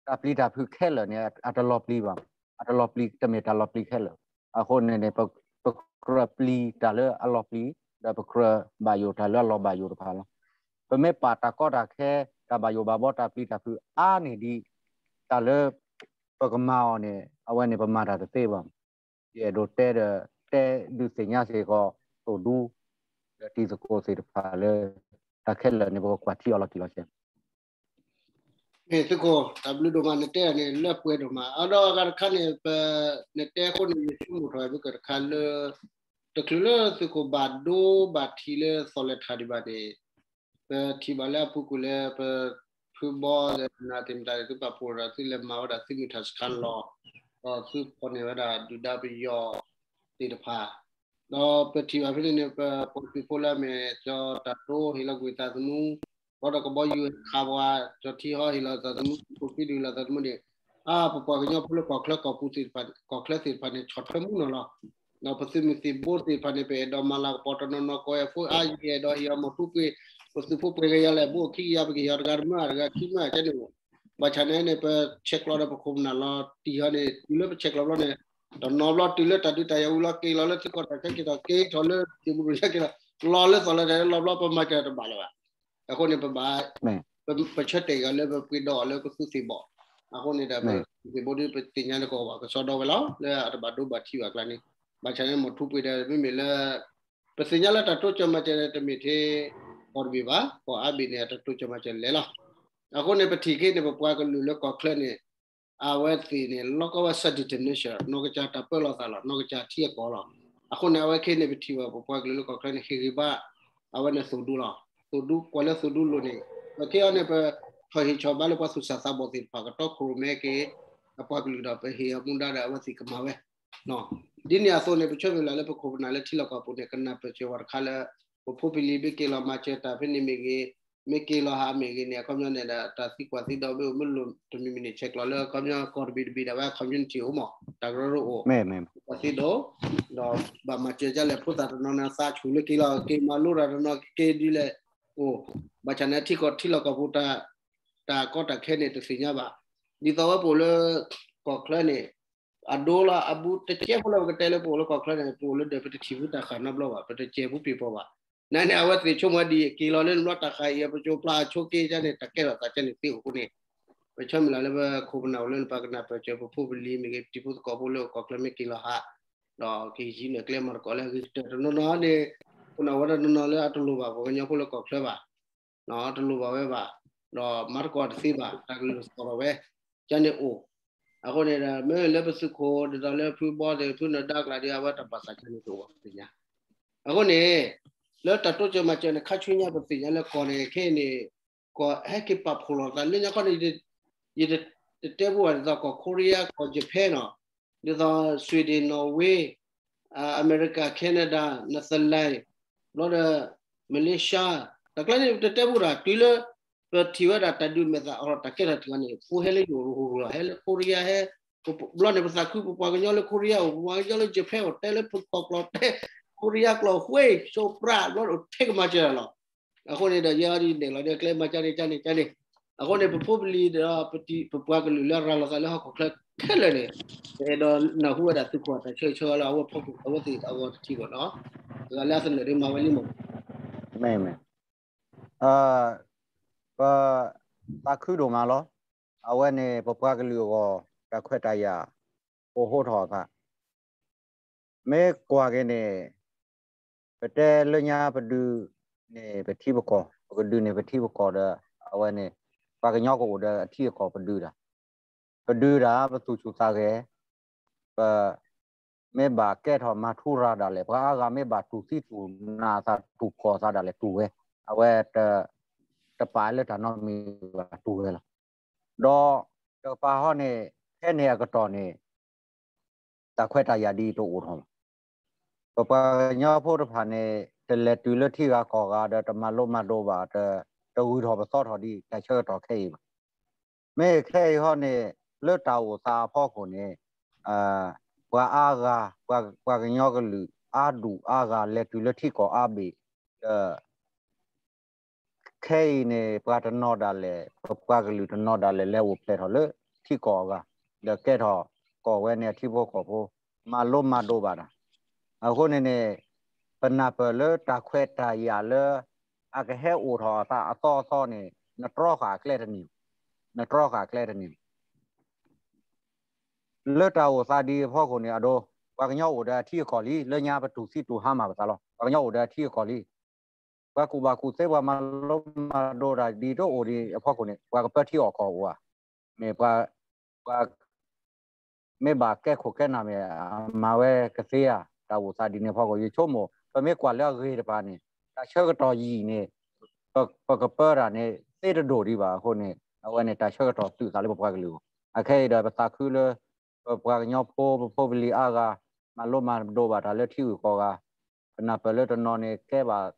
တၢ်ပျံၤတၢ်ဖုးခဲလၢာ်န့ၣ် အတလီၤပျံၤဘၣ်, အတလီၤပျံၤ, တမ့ၢ်တၢ်လီၤပျံၤခဲလၢာ်. အဃိန့ၣ်န့ၣ် ပကြၢးပျံၤတၢ်လၢအလီၤပျံၤ, ဒီးပကြၢးဘၣ်ယိၣ်တၢ်လၢအလီၤဘၣ်ယိၣ်တဖၣ်လီၤ. ပမ့ၢ်ပာ်တၢ်ကီတၢ်ခဲ တၢ်ဘၣ်ယိၣ်ဘၣ်ဘီ တၢ်ပျံၤတၢ်ဖုးအါန့ၢ်ဒံး တၢ်လၢ ပကမၤအီၤန့ၣ် အဝဲန့ၣ်ပမၤတၢ်တသ့ဘၣ်. ယအဲၣ်ဒိးတဲဒီး တဲဒုးသ့ၣ်ညါစ့ၢ်ကီး သိၣ်ဒူ ဒီးတံၤသကိးသ့ၣ်တဖၣ်လၢ တၢ်ခဲလၢာ်န့ၣ် ပကကွၢ်ထံအီၤလီၤတံၢ်လီၤဆဲး. မ့ၢ်သုးခိၣ် တၢ်ဘျုးဒိၣ်မး နတဲအီၤန့ၣ် လၢပှဲၤဒိၣ်မး. အဒီးအဂၤတခါန့ၣ် ပ နတဲအဃိန့ၣ် ယဆိကမိၣ်ထီၣ်ဘၣ်ကတခါလၢ တချုးလၢသုးခိၣ်ဘၣ်ဒိဘၣ်ထံးလၢသီၣ်လဲၤထးဒံးဘၣ်န့ၣ် ပထံၣ်ဘၣ်လၢအပူၤကွံာ်လၢပ ဖုဘီဒီးနၤသ့ၣ်မတၤန့ၣ် သုပာ်ဖှိၣ်ဒီးသုလဲၤမၤဝဲဒၣ်သုးမုၢ်ထၣ်စခါလီၤ, ဒီးသုဖီၣ်န့ၢ်ဝဲဒၣ်ဒုၣ်ဒါပယီၤသ့ၣ်တဖၣ်, ဒီးပထံၣ်ဘၣ်ဖဲန့ၣ်န့ၣ် ပပှၤသုးဖိလၢအမ့ၢ်ကၠီတၢ်တိ ဟ့ၣ်လီၤကွံာ်သးသမူ, ဘီဒီးကဘီယူၤခးပှၤ ကၠီထံဟီဟ့ၣ်လီၤသးသမူ သုးခိၣ်သံဒုးဟ့ၣ်လီၤသးသမူန့ၣ်, အါ ပပှၤကညီဖိလၢကီၢ်ချၢကီၢ်ပူၤသ့ၣ်တဖၣ် ကီၢ်ချၢသ့ၣ်တဖၣ်န့ၣ် ဆီၣ်ထွဲမူနီၢ်လီၤ. ဒီးပသုးမုၢ်သံၣ်ဘိသ့ၣ်တဖၣ်န့ၣ် ပအဲၣ်ဒိးမၤလၤကပီၤတနီၤနီၤ ကီၢ်အဲၣ်ဖိအါ ယအဲၣ်ဒိးဟ့ၣ်အီၤမီၢ်ထူပှ့ၤ, ပသုးဖိပှဲၤကယၤလဲၣ် ဘိခံကယၤ ပကဟ့ၣ်အီၤတဂၤတမၢ တဂၤခံမၢ ကဲန့ၣ်အိၣ်, ဘၣ်ဆၣ်န့ၣ်န့ၣ် ပဆဲးကျိးဒီးပခိၣ်ပနၢ်လီၤတံၢ် ဟီန့ၣ် တုၤလၢပဆဲးကျိးဘျီန့ၣ် တနီၤဘျီတုၤလၢတၢ်ဒုးတၢ်ယၤဝံၤလီၤ က့ၤလီၤလၢသုးကီၢ်တၢ်ခဲက့ၤထီၣ် က့ၤထီၣ်လၢသုးမုၢ်ဒိၣ်ညါက့ၤလီၤ, လီၤလၢသီၣ်လဲၤထးလီၤဘျီ ပမၤစၢၤတဘၣ်လၢၤဘၣ်. အဃိန့ၣ် ပဘၣ် ပဆၢတဲာ်ဂၤလၢပပှ့ၤဒီးအီၤလၢပသုးသ့ၣ်ဘီၣ်, အဃိန့ၣ်ဒီး ပသုးသ့ၣ်ဘီၣ်ဒ်ပသ့ၣ်ညါန့ၣ်ကီးဘၣ် ကစီဒီဝဲလီၤ လၢအတဘၣ်ဒိဘၣ်ထံးဘၣ်အကျါန့ၣ်, ဘၣ်ဆၣ်န့ၣ် မီၢ်ထူပှ့ၤဒီး မ့မ့ၢ်လၢ ပသ့ၣ်ညါလၢတၢ်တိစၢၤမၤစၢၤန့ၣ် တမ့ၢ်ထဲ ကီၢ်တဘ့ၣ်ဘၣ်, ကီၢ်အါဘ့ၣ်န့ၣ် အတၢ်တိစၢၤမၤစၢၤလဲၤလီၤ. အဃိန့ၣ် ပထံၣ်က့ၤန့ၣ် ပပှၤကလုာ်လၢကီၢ်ချၢန့ၣ် အဝဲသ့ၣ်န့ၣ် လီၤကီဝဲ self determination နီၢ်ကစၢ်တၢ်ပၢလီၤသးလီၤ, နီၢ်ကစၢ်ထံအကီၢ်လီၤ. အဃိန့ၣ် အဝဲခဲအံၤန့ၣ် ပထံၣ်ဘၣ်ပပှၤကလုာ်လၢကီၢ်ချၢန့ၣ် ဟ့ၣ်ဂံၢ်ဘါ အဝဲန့ၣ်သိၣ်ဒူလီၤ. သိၣ်ဒူ ကွၢ်လၢသိၣ်ဒူလိၤန့ၣ် ပခဲအံၤန့ၣ် ပဆီၣ်ဟ့ၣ်ဆီၣ်ဘါလၢပှၤသူၣ်စၢ်သးဘီၣ်သ့ၣ်တဖၣ် ကတီခိၣ်ရိၣ်မဲက့ၤ အပှၤကလုာ်ဒီး ပဟ့ၣ်အမူဒါဒီး အဝဲသ့ၣ်ကမၤဝဲ ဒ်န့ၣ်အသိးန့ၣ် ပဆၢမုၢ်လၢ်လၢပခိၣ်ပနၢ်လၢထံလီၢ်ကီၢ်ပူၤန့ၣ် ကနၢ်ပၢၢ်စၢၤဝဲတခါလၢ ပဖိပလံၤမ့ၢ်က့ၤလီၤမၤစၢၤတၢ်ဖဲန့ၣ်မ့ၢ်ဂ့ၤ, မ့ၢ်က့ၤလီၤဟးမ့ၢ်ဂ့ၤန့ၣ် အခီပညီန့ၣ်ဒီး တၢ်သံကွၢ်သံဒိးမ့ၢ်အိၣ်မ့ၢ်လိၣ်တမံၤမံၤန့ၣ် ဆဲးကျိးလၢအခီပညီ ကီၢ်တဘ့ၣ်တဘ့ၣ်ဒၣ်ဝဲ community အိၣ်မး တၢ်ကရၢကရိအိၣ် သံကွၢ်သံဒိး ဒီးဘၣ်မၤစၢၤဒ်လဲၣ် ဖိသၣ်တနီၤန့ၣ် သးဆူၣ်လၢက့ၤလီၤ က့ၤမၤလိတၢ်တနီၤ က့ၤဒ်လဲၣ်အိၣ်, ဘၣ်ဆၣ်န့ၣ် ထံကီၢ်ထံလီၢ်ကီၢ်ပူၤ တၢ်ကီတၢ်ခဲန့ၣ် တသ့ၣ်ညါဘၣ်. ဒ်သိးဝဲပအိၣ်လၢ ကီၢ်ချၢန့ၣ် အဒိလီၤ အဘူးတကဲဖိလၢပကတဲလၢပအိၣ်လၢကီၢ်ချၢန့ၣ် ပအိၣ်လၢဒီးပတထံၣ်ဘူးတၢ်ဃၣ်နီတဘျီဘၣ် ပတစဲးဘူးပ့ၤပီၤဘၣ်. နန့ၣ် အဝဲသ့ၣ်ဆိကမိၣ်ဒ်အံၤ က့ၤလီၤလၢနဘျီတၢ်ဃၣ်အံၤ ပကၠိပျၢ်အဆိက့ၤန့ၣ် တၢ်ကဲထီၣ်သးကဲန့ၣ်သ့အဃိန့ၣ် ပဆၢမုၢ်လၢ်လၢပခိၣ်ပနၢ်အိၣ်လၢနပှၤကနၢ်ပၢၢ်စၢၤ ပဖိပလံၤမ့ၢ်ဂ့ၤ ပတံၤဖိသကိးဖိလၢကီၢ်ချၢမ့ၢ်က့ၤလီၤဟး ဒီးကဟံးန့ၢ်ကျဲမၤသကိးလၢအဂ့ၤကတၢၢ်တနီၤနီၤန့ၣ် ပနၢ်ဝဲဒၣ်တနီၤလၢအတလိၣ်ဘၣ်ပှၤကညီဖိလၢကီၢ်ချၢဘၣ် တလိၣ်ဘၣ်ဝဲဘၣ်, ဒီးမၤသကိးတသ့ဘၣ် တၢ်ကလုၢ်သီၣ်ထီၣ်ဝဲ ကန့ၣ်အိၣ်, အဃိန့ၣ်ဒီး မ့ၢ်လၢပသုးခိၣ်ဒ်သိးလၢဖုဘီသ့ၣ် ဖုနၢၤဒါကျါဒီး အဝဲတၢ်ဘၣ်သးကန့ၣ်တအိၣ်ဘၣ်ပသ့ၣ်ညါ, အဃိန့ၣ် လၢတၢ်တိစၢၤမၤစၢၤန့ၣ် ခါဆူညါပသ့ၣ်ညါလၢကီၢ်န့ၣ် ခဲအံၤန့ၣ် ကီၢ်ဟဲက့ၤပာ်ဖှိၣ်လိာ်သးလၢညါခီန့ၣ် ယတတဲဘူးဘၣ်ဒ်သိးကီၢ် Korea ကီၢ် Japan နီၤ, ဒ်သိး Sweden, Norway, အမဲရကၤ Canada, Netherlands, ဘျီဒီး Malaysia, တၢ်ကျါန့ၣ် ပတတဲဘူးဒီး တုၤလၢ ပထံၣ်ဝဲဒၣ်တၢ်ဒုးမဲာ်သၣ်အီၤ တၢ်ကဲထီၣ်ထံၣ်အီၤန့ၣ် ဖိဟဲလၢယအိၣ်တဟူးလီၤ ဟဲလၢ Korea ဟဲ, ဘျီန့ၣ် ပသးခုပပှၤကညီလၢ Korea အိၣ် ပပှၤကညီလၢ Japan အိၣ် တဲလၢပကီၢ်ကျိာ်တဲ Korea ကျိာ် ဝှ့ၢ် စိပြး ဘျီအိၣ်ထဲကမၤစၢၤတၢ်လီၤ. အဃိန့ၣ်ဒီး ယဲအံၤဒ်န့ၣ်လီၤ ဒီးကျဲမၤကန့ၣ်ကန့ၣ်, အဃိန့ၣ် ပဖိပလံၤဒီး ပပှၤကလုာ်လၢအရၤလီၤသးလၢဟီၣ်ခိၣ်ချၢခဲလၢာ်န့ၣ် ပအဲၣ်ဒိးနၢ်ဟူဝဲဒၣ်သုးခိၣ်အတၢ်ဆၢဂ့ၤဆၢဝါလၢအဝဲဖီခိၣ်အဝဲသ့ၣ်အဂီၢ်တထံၣ်ဘၣ်နီၤ, တဂၤလၢအသနၢၣ်ဒ်မၤဝဲလံမး, မ့ၢ်မ့ၢ် ပသးခုဒိၣ်မးလီၤ. အဝဲန့ၣ် ပပှၤကလုာ်အဂီၢ် တၢ်ခွဲးတၢ်ယာ် အိၣ်ဟိထီၣ်အသး, မ့ၢ်ကွၢ်က့ၤန့ၣ် ပတဲလၢညါပဒုးန့ၢ်ပထံပကီၢ် ပကဒုးန့ၢ်ပထံပကီၢ်ဒီး အဝဲန့ၣ် ပှၤကညီကအိၣ်ဒီးအထံအကီၢ်ပဒုးတၢ်, ပဒုးတၢ် ပသူၣ်ဆူၣ်သးဂဲၤ, ပ မ့ၢ်ဘၣ်ကဲထီၣ်မၤထူရၤဒၣ်လဲာ် ပှၤအါဂၤမ့ၢ်ဘၣ်တူၢ်သံတူၢ်နးအသးတူၢ်ခီၣ်အသးဒၣ်လဲာ်တူၢ်ဝဲ, အဝဲ တပာ်လၢတၢ်နီတမံၤဘၣ်တူၢ်ဝဲလီၤ. ဒီးတကပၤဟီန့ၣ် ဖဲန့ၣ်အကတီၢ်န့ၣ် တၢ်ခွဲးတၢ်ယာ်ဒ်အံၤတအိၣ်ထီၣ်ဘၣ်. ပပှၤကညီဖိတဖၣ်န့ၣ် တလဲၤတုၤလၢထံဂၤကီၢ်ဂၤဒီး တမၤလိမၤဒိးဘၣ် တဂုၤထီၣ်ပသီထီၣ်ဒ် တၢ်ဆၢကတီၢ်ခဲအံၤဘၣ်. မ့ၢ်ခဲအံၤဟီန့ၣ် လၢတၢ်အိၣ်သးအဖီခိၣ်န့ၣ် ပှၤအါဂၤ ပှၤကညီကလုာ် အါဒူၣ်အါဂၤ လဲၤတုၤလၢထံကီၢ်အါဘ့ၣ် ဒီး ခဲအံၤန့ၣ် ပှၤတနီၤဒၣ်လဲာ် ပပှၤကလုာ်တနီၤဒၣ်လဲာ် လဲၤအိၣ်ဖျဲၣ်ထီၣ်လၢထံကီၢ်အဂၤ ဒီးကဲထီၣ်ကီၢ်ဝဲန့ၣ်အထံဖိကီၢ်ဖိ မၤလိမၤဒိးဘၣ်တၢ်. အဃိန့ၣ်န့ၣ် ပနၢ်ပၢၢ်လၢတၢ်ခွဲးတၢ်ယာ်လၢ အကဟဲအိၣ်ထီၣ်အသးအသီအသီန့ၣ် နတြီဃာ်အကျဲတန့ၢ်, နတြီဃာ်အကျဲတန့ၢ် လၢတၢ်အိၣ်သးဒ်အံၤအဖီခိၣ်န့ၣ် အဒိ ပှၤကညီအိၣ်ဒီးအထံအကီၢ်လံ, လၢညါပတူၢ်သံတူၢ်ဟါမၢ်ပသးလီၤ. ပှၤကညီအိၣ်ဒီးအထံအကီၢ်လံ. ပှၤကူၣ်ဘၣ်ကူၣ်သ့ ပှၤမၤလိမၤဒိးတၢ်ဒ်တအိၣ်ဒံးအဖီခိၣ်န့ၣ် ပှၤကပၢထံအီၣ်ကီၢ်အိၣ်ဧါ. မ့ၢ်ပှၤ ပှၤ မ့ၢ်ဘၣ်ကဲခိၣ်ကဲနၢ်မ့ၢ် မၤဝဲကသ့ဧါ. တၢ်အိၣ်သးဒ်န့ၣ်အဖီခိၣ် ယဆိကမိၣ် ပမ့ၢ်ကွၢ်လၢအဂ့ၤတပၤန့ၣ် တၢ်ဆၢကတီၢ်ယံာ်န့ၣ် ပကပၢတၢ်န့ၣ် သ့တဒိၣ်ဒံးဘၣ်အဃိန့ၣ် အဝဲန့ၣ် တၢ်ဆၢကတီၢ်သုးသးလၢပပှၤကလုာ်အဂီၢ်. အခဲအံၤဒီး ပသးခုလၢ ပပှၤကညီဖိ ပဖိပလံၤအါဂၤ မၤလိမၤဒိးဘၣ်တၢ်လၢထံဂုၤကီၢ်ဂၤ, ပနၢ်ပၢၢ်လၢတနီၤန့ၣ် ကဲဘၣ်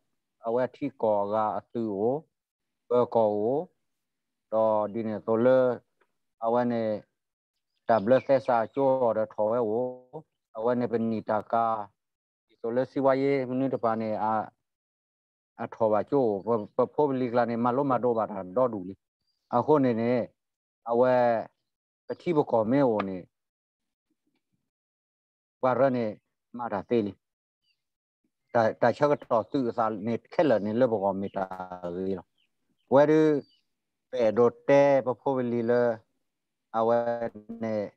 အဝဲထံကီၢ်အဂၤအသုးအိၣ်, ပၢၤကီၢ်အိၣ်, ဒီးဒ်န့ၣ်အသိးလၢ အဝဲန့ၣ် တၢ်ဘျၢသဲစးကၠိအီၤဒီးထီၣ်ဝဲအိၣ်, အဝဲန့ၣ်ပနံၣ်တၢ်ကၤ ဒ်သိးလၢစံးဝါယ့မနုၤတပၤန့ၣ် အထီၣ်ဘၣ်ကၠိအိၣ်, ပဖိပလံၤကျါန့ၣ် မၤလိမၤဒိးဘၣ်တၢ်ဒီဒူၣ်လံ. အဃိန့ၣ်န့ၣ် အဝဲ ပထံပကီၢ်မ့ၢ်အိၣ်န့ၣ် ပှၤရၢန့ၣ် မၤတၢ်သ့လံ. တၢ်ဆၢကတီၢ်သုးအသးန့ၣ်ခဲလၢာ်န့ၣ်လၢပဂီၢ်မ့ၢ်တၢ်ဂ့ၤလီၤ. ပဝဲဒုး ပအဲၣ်ဒိးတဲပဖိပလံၤလၢ အဝဲန့ၣ်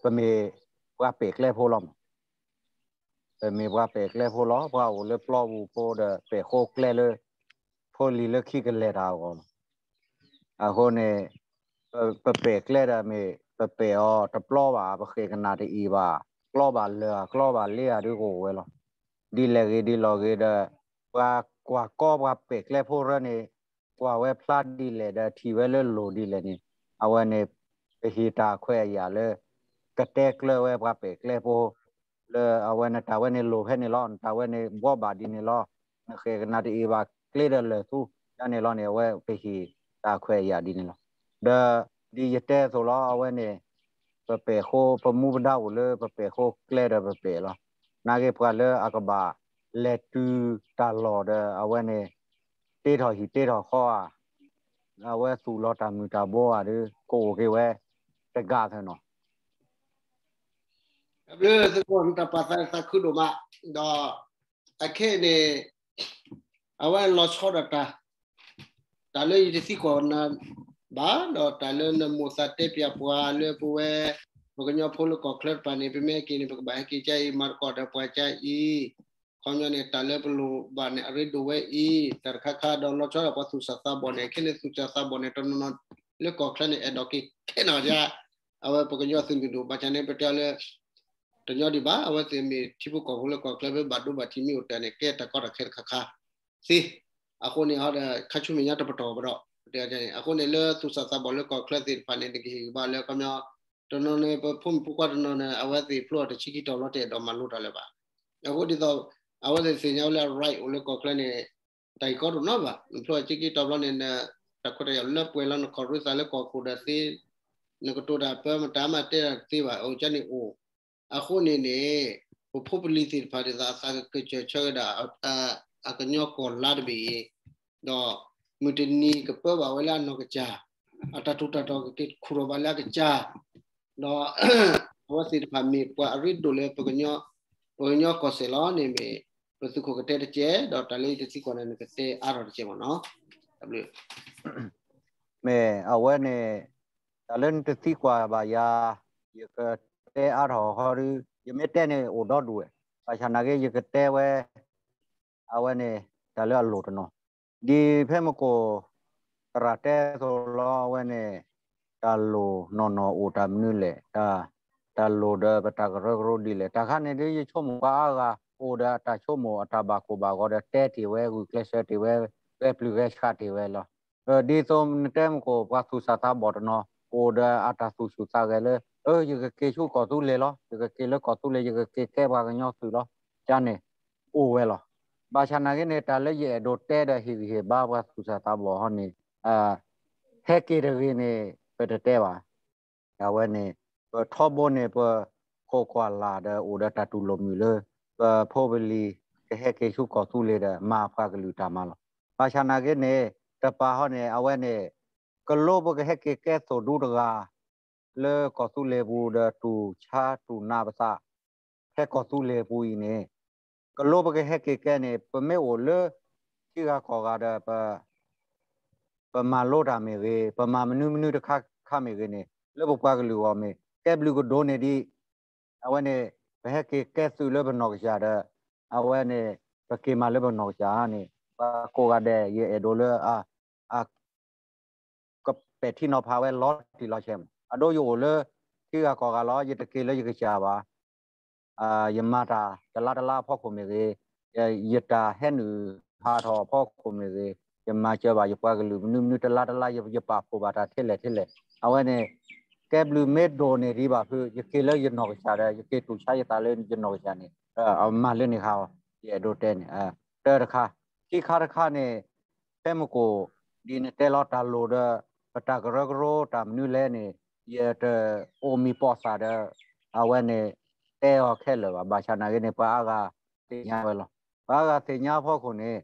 ပမ့ၢ်ပှၤပဲာ်ကျဲဖိလီၤမး ပမ့ၢ်ပှၤပဲာ်ကျဲဖိလီၤ. ပှၤအိၣ်လၢပျီပူၤဖိဒီး ပဲာ်ဃိကျဲလၢ ဖိလံၤလၢခံကလဲၤတၢ်အဂီၢ်လီၤ. အဃိန့ၣ် ပပဲာ်ကျဲဒီးမ့ၢ် ပပဲာ်အီၤတပျီဘၣ် ပဃ့ၢ်ကနၣ်တအံၤဘၣ် ကျီဘၣ်လၢၢ်ဧါ ကျီဘၣ်လ့ဧါဒုးကအိၣ်ဝဲလီၤ. ဒ်လဲၣ်ဂ့ၤဒ်လဲၣ်ဂ့ၤဒီး ပှၤကွၢ်ကီပှၤပဲာ်ကျဲဖိရၢန့ၣ် ကွၢ်ဝဲဖျါဒ်လဲၣ်ဒီးထံၣ်ဝဲလၢလိၤဒ်လဲၣ်န့ၣ် အဝဲန့ၣ် ပဟ့ၣ်တၢ်ခွဲးအယာ်လၢ ကတဲကျၢၤဝဲပှၤပဲာ်ကျဲဖိ လၢအဝဲနတၢ်ဝဲန့ၣ်လိၣ်ဖဲန့ၣ်လီၤ. နတၢ်ဝဲန့ၣ်ဘှီဘၣ်ဒ်န့ၣ်လီၤ. နဃ့ၢ်ကနၣ်တအံၤဘၣ်ကျ့ဒီးလၢၢ်သူ ဒ်န့ၣ်လီၤန့ၣ် အဝဲပဟ့ၣ်တၢ်ခွဲးအယာ်ဒ်န့ၣ်လီၤ. ဒီးဒ်ယတဲအသိးလီၤ အဝဲန့ၣ် ပပဲာ်ဃိ ပမူပဒါအိၣ်လၢပပဲာ်ဃိကျဲဒီးပပဲာ်လီၤ. နာ်က့ပှၤလၢအကဘၣ်လဲၤတုၤတၢ်လီၢ်ဒီးအဝဲန့ၣ် တ့ထီၣ်ဟံၣ်တ့ထီၣ်ဃီဧါ အဝဲသူၣ်လီၤတၢ်မုၢ်တၢ်ဘိဧါဒုး ကအိၣ်က့ၤဝဲတဂၤသနီၤ ဘျုးသုကိးနတၢ်ပာ်သးသးခုဒိၣ်မး, ဒီးအခဲအံၤန့ၣ် အဝဲလီၤဆီဒၣ်တၢ်, တၢ်လၢယတသံကွၢ်နၤဘၣ်, ဒီးတၢ်လၢနမိၣ်သးတဲပၠးပှၤလၢပဝဲ ပကညီဖိလၢကီၢ်ချၢတဖၣ်န့ၣ် ပမ့ၢ်ဟဲက့ၤန့ၣ် ပကဘၣ်ဟဲက့ၤကါအံၤ မၤသကိးဒီးပှၤကါအံၤ, ခီပညီန့ၣ် တၢ်လၢပလိၣ်ဘၣ်န့ၣ် အရ့ဒိၣ်ဝဲအံၤ တၢ်တခါခါ ဒီးလီၤဆီဒၣ်ပှၤသူၣ်စၢ်သးဘီၣ်န့ၣ် ခဲန့ၣ်သူၣ်စၢ်သးဘီၣ်န့ၣ် တနီၤနီၤလၢကီၢ်ချၢန့ၣ် အဲၣ်ဒိးက့ၤခဲနီၣ်ယါ အဝဲပကညီသုးမုၢ်ဒိၣ် ဘၣ်ဆၣ်န့ၣ် ပတဲအီၤလၢ တညီဒံးဘၣ်, အဝဲသ့ၣ်မ့ၢ်ထံဖိကီၢ်ဖိလၢကီၢ်ချၢ ဖဲဘၣ်ဒိဘၣ်ထံးမ့ၢ်အိၣ်တၢ်န့ၣ် ကဲတၢ်ကီတၢ်ခဲတခါခါသ့. အဃိန့ၣ် ဟီဒီး ခါဆူမဲာ်ညါတပတီၢ်ပဒီး ပတဲန့ၣ် အဃိန့ၣ် လၢသူၣ်စၢ်သးဘီၣ်လၢကီၢ်ချၢသ့ၣ်တဖၣ်န့ၣ် နကဟ့ၣ်ဂံၢ်ဘါလၢ ခီပညီ တနီၤန့ၣ် ပဖိမုၣ်ဖိခွါတနီၤန့ၣ် အဝဲသ့ၣ်ဖျိအီၤတဆံခံတီၤလီၤ တအဲၣ်ဒိးမၤလိတၢ်လၢၤဘၣ်. အဃိဒ်သိး အဝဲသ့ၣ်သ့ၣ်ညါဝဲလၢ right အိၣ်လၢကီၢ်ချၢန့ၣ် တၢ်ဂ့ၢ်ကီတအိၣ်နီတဘျီဘၣ်. နဖျိအဆံခံတီၤဘျီန့ၣ် တၢ်ခွဲးတၢ်ယာ်လၢပှဲၤလီၤ နကီၢ်ရ့သးလၢကီၢ်ခိၣ်ဒီးသ့, နကတိၤတၢ်ပၢမတၤမးတဲတၢ်တသ့ဘၣ် အိၣ်ကန့ၣ်အိၣ်. အဃိန့ၣ်န့ၣ် ပဖိပလံၤသ့ၣ်တဖၣ်ဒ်သိးအသးကကစၢၢ်ဆၢကဒါ အကညီကီၢ်လါတဘ့ၣ်အံၤ, ဒီးမုၢ်တနံၤကပၢဘၣ်ဝဲလၢအနီၢ်ကစၢ်, အတၢ်ထူးတၢ်တီၤကက့ၤခူၣ်ထီၣ်ဘၣ်လၢအကစၢ်, ဒီး အဝဲသ့ၣ်တဖၣ်မ့ၢ်ပှၤအရ့ဒိၣ်လၢ ပကညီကီၢ်စဲၣ်လီၤန့ၣ်မ့ၢ် ပသုးခိၣ်ကတဲတကဲ, ဒီးတၢ်လၢယတသံကွၢ်န့ၣ် နကတဲအါထီၣ်တကဲမ့ၢ်နီၤ. မ့ၢ်အဝဲန့ၣ် တၢ်လၢနတသံကွၢ်ဘၣ်ယၤ ယကတဲအါထီၣ်ဟီဒီး ယမ့ၢ်တဲန့ၣ်အိၣ်ဒီဒူၣ်ဝဲ, ဘၣ်ဆၣ်နာ်က့ ယကတဲဝဲ အဝဲန့ၣ် တၢ်လၢအလိၣ်တနီၤ, ဒ်ဖဲမကိၢ် သရၣ်တဲသိးလီၤ အဝဲန့ၣ် တၢ်လိၣ်နီၢ်နီၢ်အိၣ်တၢ်မနုၤလဲၣ်, တၢ်လိၣ်ဒီးပတၢ်ကရၢကရိဒ်လဲၣ်. တၢ်ခါန့ၣ်ဒ်ယဆိကမိၣ်ပှၤအါဂၤ အိၣ်ဒီးအတၢ်ဆိကမိၣ်အတၢ်ဘၣ်ကိၢ်ဘၣ်ဂီၤဒီးတဲတ့ၢ်ဝဲ ဂုာ်ကျဲးစၢးတ့ၢ်ဝဲ ဂဲၤပျုၢ်ဂဲၤဆှးတ့ၢ်ဝဲလီၤ. ဒ်သိးနတဲမကိၢ် ပှၤသူၣ်စၢ်သးဘီၣ်တနီၤ အိၣ်ဒီးအတၢ်သူၣ်ဆူၣ်သးဂဲၤလၢ ယကက့ၤဆူကီၢ်သူလ့ၤလီၤ, ယကက့ၤလၢကီၢ်သူလ့ၤ ယကက့ၤကဲပှၤကညီသုးလီၤ, ကန့ၣ် အိၣ်ဝဲလီၤ. ဘၣ်ဆၣ်နာ်က့န့ၣ် တၢ်လၢယအဲၣ်ဒိးတဲဒီးဟ့ၣ်ဂံၢ်ဟ့ၣ်ဘါပှၤသူၣ်စၢ်သးဘီၣ်ဟီန့ၣ် ဟဲက့ၤတဂ့ၤန့ၣ် ပတတဲဘၣ်. အဝဲန့ၣ် ပထီဘိန့ၣ် ပခိးကွၢ်လၢ်ဒီးအိၣ်ဒီးတၢ်တူၢ်လိာ်မုာ်လၢ ပဖိပလံၤ ကဟဲက့ၤဆူကီၢ်သူလ့ၤဒီး မၤပှၤကလုာ်တၢ်မၤလီၤ. ဘၣ်ဆၣ်နာ်က့န့ၣ် တပၤဟီန့ၣ် အဝဲန့ၣ် ကလိပကဟဲက့ၤကဲသိၣ်ဒူတဂၤ လၢကီၢ်သူလ့ၤပူၤဒီးတူၢ်ဆါတူၢ်နးပသး ဖဲကီၢ်သူလ့ၤပူၤအံၤန့ၣ် ကလိပကဟဲက့ၤကဲန့ၣ် ပမ့ၢ်အိၣ်လၢ ထံဂၤကီၢ်ဂၤဒီး ပမၤလိတၢ်မ့ၢ်ဂ့ၤ, ပမၤမနုၤမနုၤတခါခါမ့ၢ်ဂ့ၤန့ၣ် လၢပပှၤကလုာ်အဂီၢ်မ့ၢ် ကဲဘျုးကဒိၣ်န့ၢ်ဒံး, အဝဲန့ၣ် ပဟဲက့ၤကဲသုးလၢပနီၢ်ကစၢ်ဒီး အဝဲန့ၣ် ပက့ၤမၤလၢပနီၢ်ကစၢ်န့ၣ် ပှၤကိးဂၤဒဲး ယအဲၣ်ဒိးလၢ ကပဲာ်ထံနီၤဖးဝဲလီၤတံၢ်လီၤဆဲးမး. အဒိယအိၣ်လၢ ထံဂၤကီၢ်ဂၤလီၤ, ယတက့ၤလၢယကစၢ်ဘၣ်. ယမၤတၢ်တလါတလါအဖီခိၣ်မ့ၢ်ဂ့ၤ, ယတၢ်ဟဲနုာ်ဟးထီၣ်အဖီခိၣ်မ့ၢ်ဂ့ၤ, ယမၤစၢၤဘၣ်ယပှၤကလုာ်မနုၤမနုၤတလါတလါ ယပာ်ဖှိၣ်ဘၣ်တၢ်ထဲလဲၣ်ထဲလဲၣ်. အဝဲန့ၣ် ကဲဘျုးမ့ၢ်ဒိၣ်န့ၢ်ဒံးဘၣ်ဖုး ယက့ၤလၢယနီၢ်ကစၢ်ဒီး ယက့ၤတူၢ်ဆါယသးလၢယနီၢ်ကစၢ်န့ၣ် မၤလၢန့ၣ်ခါအီၤ ယအဲၣ်ဒိးတဲန့ၣ် တၢတခါ, ခံခါတခါန့ၣ် ဖဲမကိၢ် ဒ်နတဲလီၤတၢ်လိၣ်ဒီး ပတၢ်ကရၢကရိတၢ်မနုၤလဲၣ်န့ၣ် ယတအိၣ်မံၤပိာ်သးဒီး အဝဲန့ၣ် တဲအီၤခဲလၢာ်ဘၣ်. ဘၣ်ဆၣ်နာ်က့န့ၣ် ပှၤအါဂၤသ့ၣ်ညါဝဲလီၤ. ပှၤအါဂၤသ့ၣ်ညါအဖီခိၣ်န့ၣ်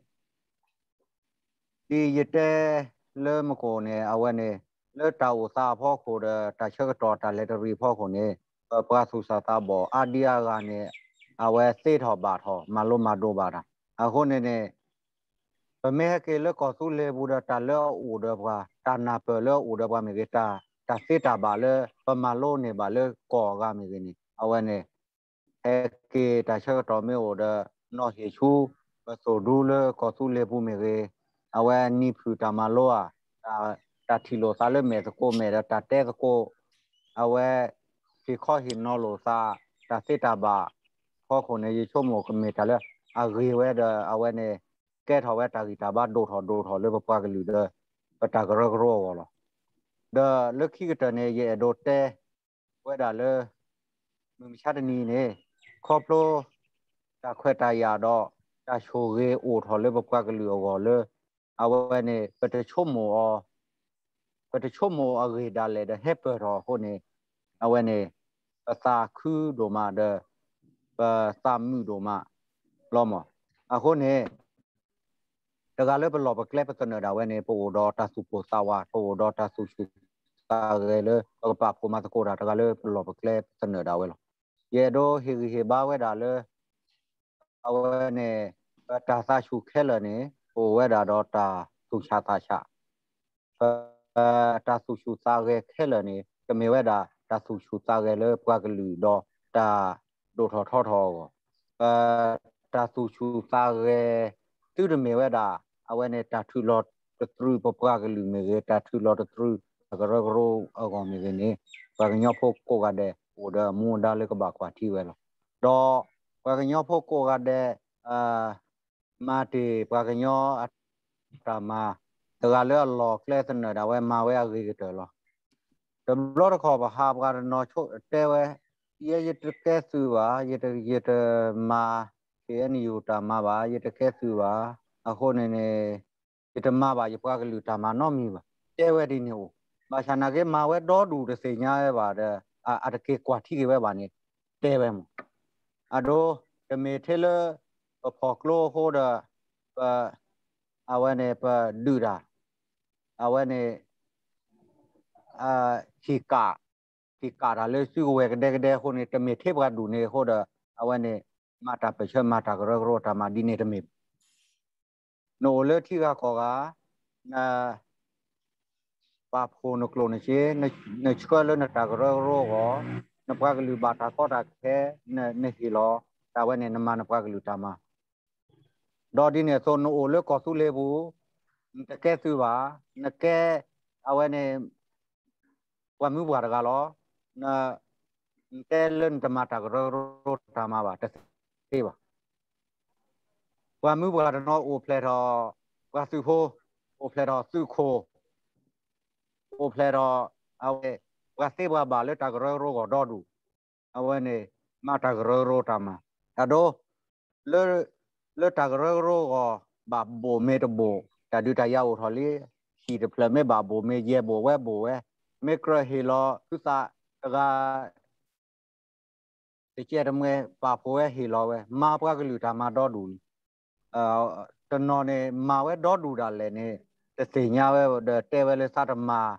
ဒ်ယတဲလၢမကိၢ်န့ၣ် အဝဲန့ၣ် လၢတၢ်အိၣ်သးအဖီခိၣ်ဒီး တၢ်ဆၢကတီၢ်တၢ်လဲၤတရံးအဖီခိၣ်န့ၣ် ပပှၤသူၣ်စၢ်သးဘီၣ်အါဒံအါဂၤန့ၣ် အဝဲသ့ထီၣ်ဘၣ်ထီၣ် မၤလိမၤဒိးဘၣ်တၢ်. အဃိန့ၣ်န့ၣ် ပမ့ၢ်ဟဲက့ၤလၢကီၢ်သူလ့ၤပူၤဒီး တၢ်လၢအအိၣ်ဒီးပှၤ တၢ်နၢ်ပၢၢ်လၢအအိၣ်ဒီးပှၤမ့ၢ်ဂ့ၤ, တၢ်သ့တၢ်ဘၣ်လၢ ပမၤလိန့ၢ်ဘၣ်လၢကီၢ်အဂၤမ့ၢ်ဂ့ၤန့ၣ် အဝဲန့ၣ် ဟဲက့ၤတၢ်ဆၢကတီၢ်မ့ၢ်အိၣ်ဒီး နီၣ်ဟ့ၣ်ဆူ ပသိၣ်ဒူလၢကီၢ်သူလ့ၤပူၤမ့ၢ်ဂ့ၤ, အဝဲနံၣ်ဖုၣ်တၢ်မၤလိဧါ, တၢ်ထံၣ်လိာ်သးလၢမဲာ်သကိးမဲာ်ဒီးတၢ်တဲသကိး, အဝဲ ဟ့ၣ်ခီဟ့ၣ်နီၤလိာ်သး တၢ်သ့တၢ်ဘၣ် ဖီခိၣ်န့ၣ် ယဆိကမိၣ်ကမ့ၢ်တၢ်လၢအဂ့ၤဝဲဒီး အဝဲန့ၣ် ကဲထီၣ်ဝဲတၢ်ဂံၢ်တၢ်ဘါဒိၣ်ထီၣ်ဒိၣ်ထီၣ်လၢပပှၤကလုာ်ဒီး ပတၢ်ကရၢကရိအဂီၢ်လီၤ. ဒီးလၢခံကတၢၢ်န့ၣ် ယအဲၣ်ဒိးတဲ ဝဲဒၣ်လၢ မုၢ်မဆါတနံၤန့ၣ် ခီဖျိ တၢ်ခွဲးတၢ်ယာ်ဒီး တၢ်ဆိၣ်ဂ့ၤအိၣ်ထီၣ်လၢပပှၤကလုာ်အဂီၢ်လၢ အဝဲန့ၣ် ပတဆိကမိၣ်အီၤ ပတဆိကမိၣ်အဂ့ၢ်ဒၣ်လဲာ်ဒီးဟဲပၢၢ်ထီၣ်အဃိန့ၣ် အဝဲန့ၣ် ပသးခုဒိၣ်မးဒီး ပသးမုာ်ဒိၣ်မးလီၤမး. အဃိန့ၣ် တဂၤလၢပလီၢ်ပကျဲပသနၢၣ်ဒၣ်ဝဲန့ၣ် ပအိၣ်ဒီးတၢ်သူၣ်ပိၢ်သးဝး ပအိၣ်ဒီးတၢ်သူၣ်ဆူၣ်သးဂဲၤလၢ ပကပာ်ဖှိၣ်မၤသကိးတၢ် တဂၤလၢပလီၢ်ပကျဲပသနၢၣ်ဒၣ်ဝဲလီၤ. ယအဲၣ်ဒိးဟ့ၣ်ဂံၢ်ဟ့ၣ်ဘါဝဲဒၣ်လၢ အဝဲန့ၣ် ပတၢ်သးဆူၣ်ခဲလၢာ်န့ၣ် အိၣ်ဝဲဒၣ်ဒီးတၢ်သူၣ်ဆးသးဆး, ပတၢ်သူၣ်ဆူၣ်သးဂဲၤခဲလၢာ်န့ၣ် ကမ့ၢ်ဝဲဒၣ်တၢ်သူၣ်ဆူၣ်သးဂဲၤလၢပှၤကလုာ်ဒီးတၢ်ဒိၣ်ထီၣ်ထီထီၣ်အဂီၢ်, ပတၢ်သူၣ်ဆူၣ်သးဂဲၤ သုတမ့ၢ်ဝဲဒၣ် အဝဲန့ၣ်တၢ်ထုးလီၤတတြူးပပှၤကလုာ်မ့ၢ်ဂ့ၤ, တၢ်ထုးလီၤတတြူးတၢ်ကရၢကရိအဂီၢ်မ့ၢ်ဂ့ၤန့ၣ် ပှၤကညီဖိကိးဂၤဒဲး အိၣ်ဒီးအမူအဒါလၢကဘၣ်ကွၢ်ထံဝဲလီၤ. ဒီးပှၤကညီဖိကိးဂၤဒဲး မၤတ့ၢ်ပှၤကညီအတၢ်မၤ, တဂၤလၢအလီၢ်ကျဲသနၢၣ်ဒၣ်ဝဲ မၤဝဲအဂ့ၤကတၢၢ်လီၤ. တဘျီတခီၣ်ပဟးပှၤတနီၤဆိတဲဝဲ, ယဲယတကဲသုးဘၣ်, ယတမၤ ခ့ၣ်အဲၣ်ယူၣ် တၢ်မၤဘၣ်, ယတကဲသုးဘၣ်, အဃိန့ၣ်န့ၣ် ယတမၤဘၣ်ယပှၤကလုာ်တၢ်မၤနီတမံၤဘၣ်, တဲဝဲဒ်န့ၣ်အိၣ်, ဘၣ်ဆၣ်နာ်က့မၤဝဲဒီဒူၣ်တသ့ၣ်ညါဝဲဘၣ်ဒီး အတက့ၤကွၢ်ထံက့ၤဝဲဘၣ်န့ၣ် တဲဝဲမး. အဒိ တမ့ၢ်ထဲလၢ ပဖီၣ်ကျိအဃိဒီး ပ အဝဲန့ၣ်ပဒုးတၢ် အဝဲန့ၣ် ဟ့ၣ်ကၣ် ဟ့ၣ်ကၣ်တၢ်လၢစုကဝဲၤကဒဲကဒဲအဃိန့ၣ် တမ့ၢ်ထဲပှၤဒူၣ်န့ၣ်အဃိဒီး အဝဲန့ၣ် မၤတၢ်ပၢၢ်ဆၢမၤတၢ်ကရၢကရိတၢ်မၤဒ်န့ၣ်တမ့ၢ်ဘၣ်. နအိၣ်လၢထံဂၤကီၢ်ဂၤ န ပာ်ဖှိၣ်နကျိာ်နစ့, နဆှၢလၢနတၢ်ကရၢကရိအဂီၢ်, နပှၤကလုာ်ဘၣ်တၢ်ကီတၢ်ခဲ, နဟ့ၣ်လီၤ တၢ်ဝဲန့ၣ် နမၤနပှၤကလုာ်တၢ်မၤ, ဒီးဒ်န့ၣ်အသိး နအိၣ်လၢကီၢ်သူလ့ၤပူၤ, နတကဲသုးဘၣ်, နကဲ အဝဲန့ၣ် ပှၤမုၢ်ပှၢ်တဂၤလီၤ. နတဲလၢနတမၤတၢ်ကရၢကရိတၢ်မၤဘၣ် တသ့ဘၣ်. ပှၤမုၢ်ပှၢ်တနီၤအိၣ်ဖျဲၣ်ထီၣ် ပှၤသုးဖိ, အိၣ်ဖျဲၣ်ထီၣ်သုးခိၣ်, အိၣ်ဖျဲၣ်ထီၣ် အဝဲ ပှၤသ့ပှၤဘၣ်လၢတၢ်ကရၢကရိအဂီၢ်ဒီဒူၣ်, အဝဲန့ၣ် မၤတၢ်ကရၢကရိတၢ်မၤ, တၢ်ဒိ လၢ လၢတၢ်ကရၢကရိအဂီၢ် ဘၣ်ဘိၣ်မ့ၢ်တဘိၣ် တၢ်ဒုးတၢ်ယၤအိၣ်ထီၣ်လံ, ဟံၣ်တဖျၢၣ်မ့ၢ်ဘၣ်ဘိၣ်မ့ၢ် ယဲၢ်ဘိၣ်ဝဲဘိၣ်ဝဲ, မ့ၢ်ကြၢးဟ့ၣ်လီၤ သုသးတဂၤ တကဲတမှဲ ပာ်ဖှိၣ်ဝဲဟ့ၣ်လီၤဝဲ မၤပှၤကလုာ်တၢ်မၤဒီဒူၣ်လံ. တနီၤန့ၣ် မၤဝဲဒီဒူၣ်ဒၣ်လဲာ်န့ၣ် တသ့ၣ်ညါဝဲဒီးတဲဝဲလၢသးတမၤ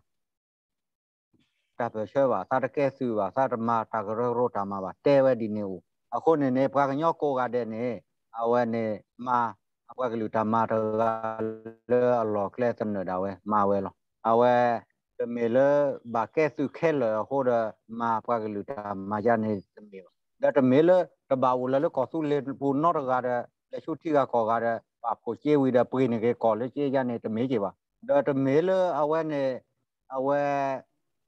တၢ်ပၢၢ်ဆၢဘၣ်, သးတကဲသုးဘၣ်, သးတမၤတၢ်ကရၢကရိတၢ်မၤဘၣ် တဲဝဲဒ်န့ၣ်အိၣ်. အဃိန့ၣ်န့ၣ် ပှၤကညီကိးဂၤဒဲးန့ၣ် အဝဲန့ၣ် မၤအပှၤကလုာ်တၢ်မၤတဂၤလၢအလီၢ်ကျဲသနၢၣ်ဒၣ်ဝဲ မၤဝဲလီၤ. အဝဲ တမ့ၢ်လၢဘၣ်ကဲသုးခဲလၢာ်အဃိဒီး မၤပှၤကလုာ်တၢ်မၤယါန့ၣ်တမ့ၢ်ဘၣ်. ဒီးတမ့ၢ်လၢတဘၣ်အိၣ်လၢၤလၢကီၢ်သူလ့ၤပူၤနီတဂၤဒီး လဲၤဆူထံဂၤကီၢ်ဂၤဒီး ပာ်ဖှိၣ်စ့ဝံၤဒီး ပှ့ၤန့ၢ်က့ၤကီၢ်လၢစ့ယါန့ၣ် တမ့ၢ်က့ၤဘၣ်. ဒီးတမ့ၢ်လၢအဝဲန့ၣ် အဝဲ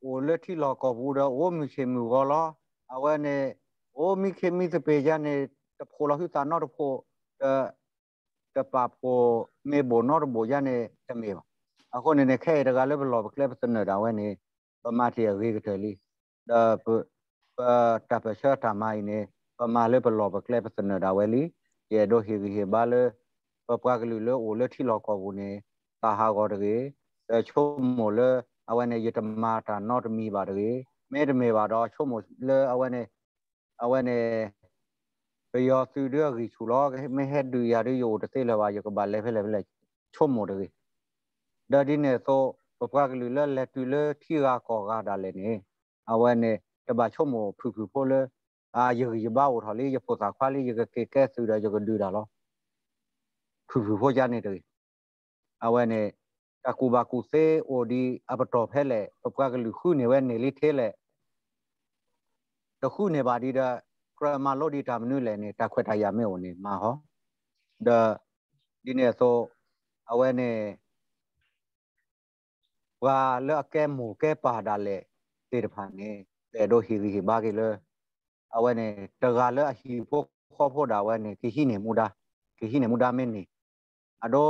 အိၣ်လၢထံလီၢ်ကီၢ်ပူၤဒီး အိၣ်မုာ်ဆ့ၣ်မုာ်ဂီၤလီၤ. အဝဲန့ၣ် အိၣ်မံခ့မံသပ့ၤယါန့ၣ် တဖှိၣ်လီၤဟုသးနီတဖှိၣ် ဒီး တပာ်ဖှိၣ်မ့ၢ်ဘိၣ်နီတဘိၣ်ယါန့ၣ် တမ့ၢ်ဘၣ်. အဃိန့ၣ်န့ၣ် ခဲအံၤတဂၤလၢပလီၢ်ပကျဲပသနၢၣ်ဒၣ်ဝဲန့ၣ် ပမၤတ့ၢ်အဂ့ၤကတၢၢ်လံ. ဒီး ပတၢ်ပၢၢ်ဆၢတၢ်မၤအံၤန့ၣ် ပမၤလၢပလီၢ်ပကျဲပသနၢၣ်ဒၣ်ဝဲလံ. ယအဲၣ်ဒိးဟ့ၣ်ဂံၢ်ဟ့ၣ်ဘါလၢ ပပှၤကလုာ်လၢအိၣ်လၢထံလီၢ်ကီၢ်ပူၤန့ၣ် သးဟးဂီၤတဂ့ၤ, ဒီးဆိကမိၣ်လၢ အဝဲန့ၣ် ယတမၤတၢ်နီတမံၤဘၣ်တဂ့ၤ, မ့တမ့ၢ်ဘၣ်ဒီး ဆိကမိၣ်လၢအဝဲန့ၣ် အဝဲန့ၣ် ပယီၤသုးဒုးအဂံၢ်ဆူၣ်လီၤ, မ့ၢ်ဟဲဒုးယၤဒုးယအိၣ်တသ့လၢၤဘၣ်, ယကဘၣ်လဲၤဖဲလဲၣ်ဖဲလဲၣ်, ဆိကမိၣ်တဂ့ၤ. ဒီးဒ်န့ၣ်အသိး ပပှၤကလုာ်လၢလဲၤတုၤလၢထံဂၤကီၢ်ဂၤဒၣ်လဲာ်န့ၣ် အဝဲန့ၣ် တဘၣ်ဆိကမိၣ်ဖုၣ်ဖုၣ်ဖိလၢ အယဂံၢ်ယဘါအိၣ်ထီၣ်လံ, ယဖိသၣ်ခွါလံ, ယကက့ၤကဲသုးဒီးယကဒုးတၢ်လီၤ. ဖုၣ်ဖုၣ်ဖိယါန့ၣ်တဂ့ၤ. အဝဲန့ၣ် တၢ်ကူၣ်ဘၣ်ကူၣ်သ့အိၣ်ဒံးအပတီၢ်ဖဲလဲၣ်, ပပှၤကလုာ်ဃုန့ၢ်ဝဲန့ၢ်လံထဲလဲၣ်, တဃုန့ၢ်ဘၣ်ဒံးဒီး ကြၢးမၤလိဒံးတၢ်မနုၤလဲၣ်န့ၣ် တၢ်ခွဲးတၢ်ယာ်မ့ၢ်အိၣ်န့ၣ် မၤဟီ. ဒီး ဒ်န့ၣ်အသိး အဝဲန့ၣ် ပှၤလၢအကဲမိၢ်ကဲပၢ်ဒၣ်လဲာ်သ့ၣ်တဖၣ်န့ၣ် ပအဲၣ်ဒိးဟ့ၣ်ဂံၢ်ဟ့ၣ်ဘါက့ၤလၢ အဝဲန့ၣ် တဂၤလၢအဟံၣ်ဖိဃီဖိဒၣ်ဝဲန့ၣ် ကဟံးန့ၢ်မူဒါ, ကဟံးန့ၢ်မူဒါမ့ၢ်န့ၣ် အဒိ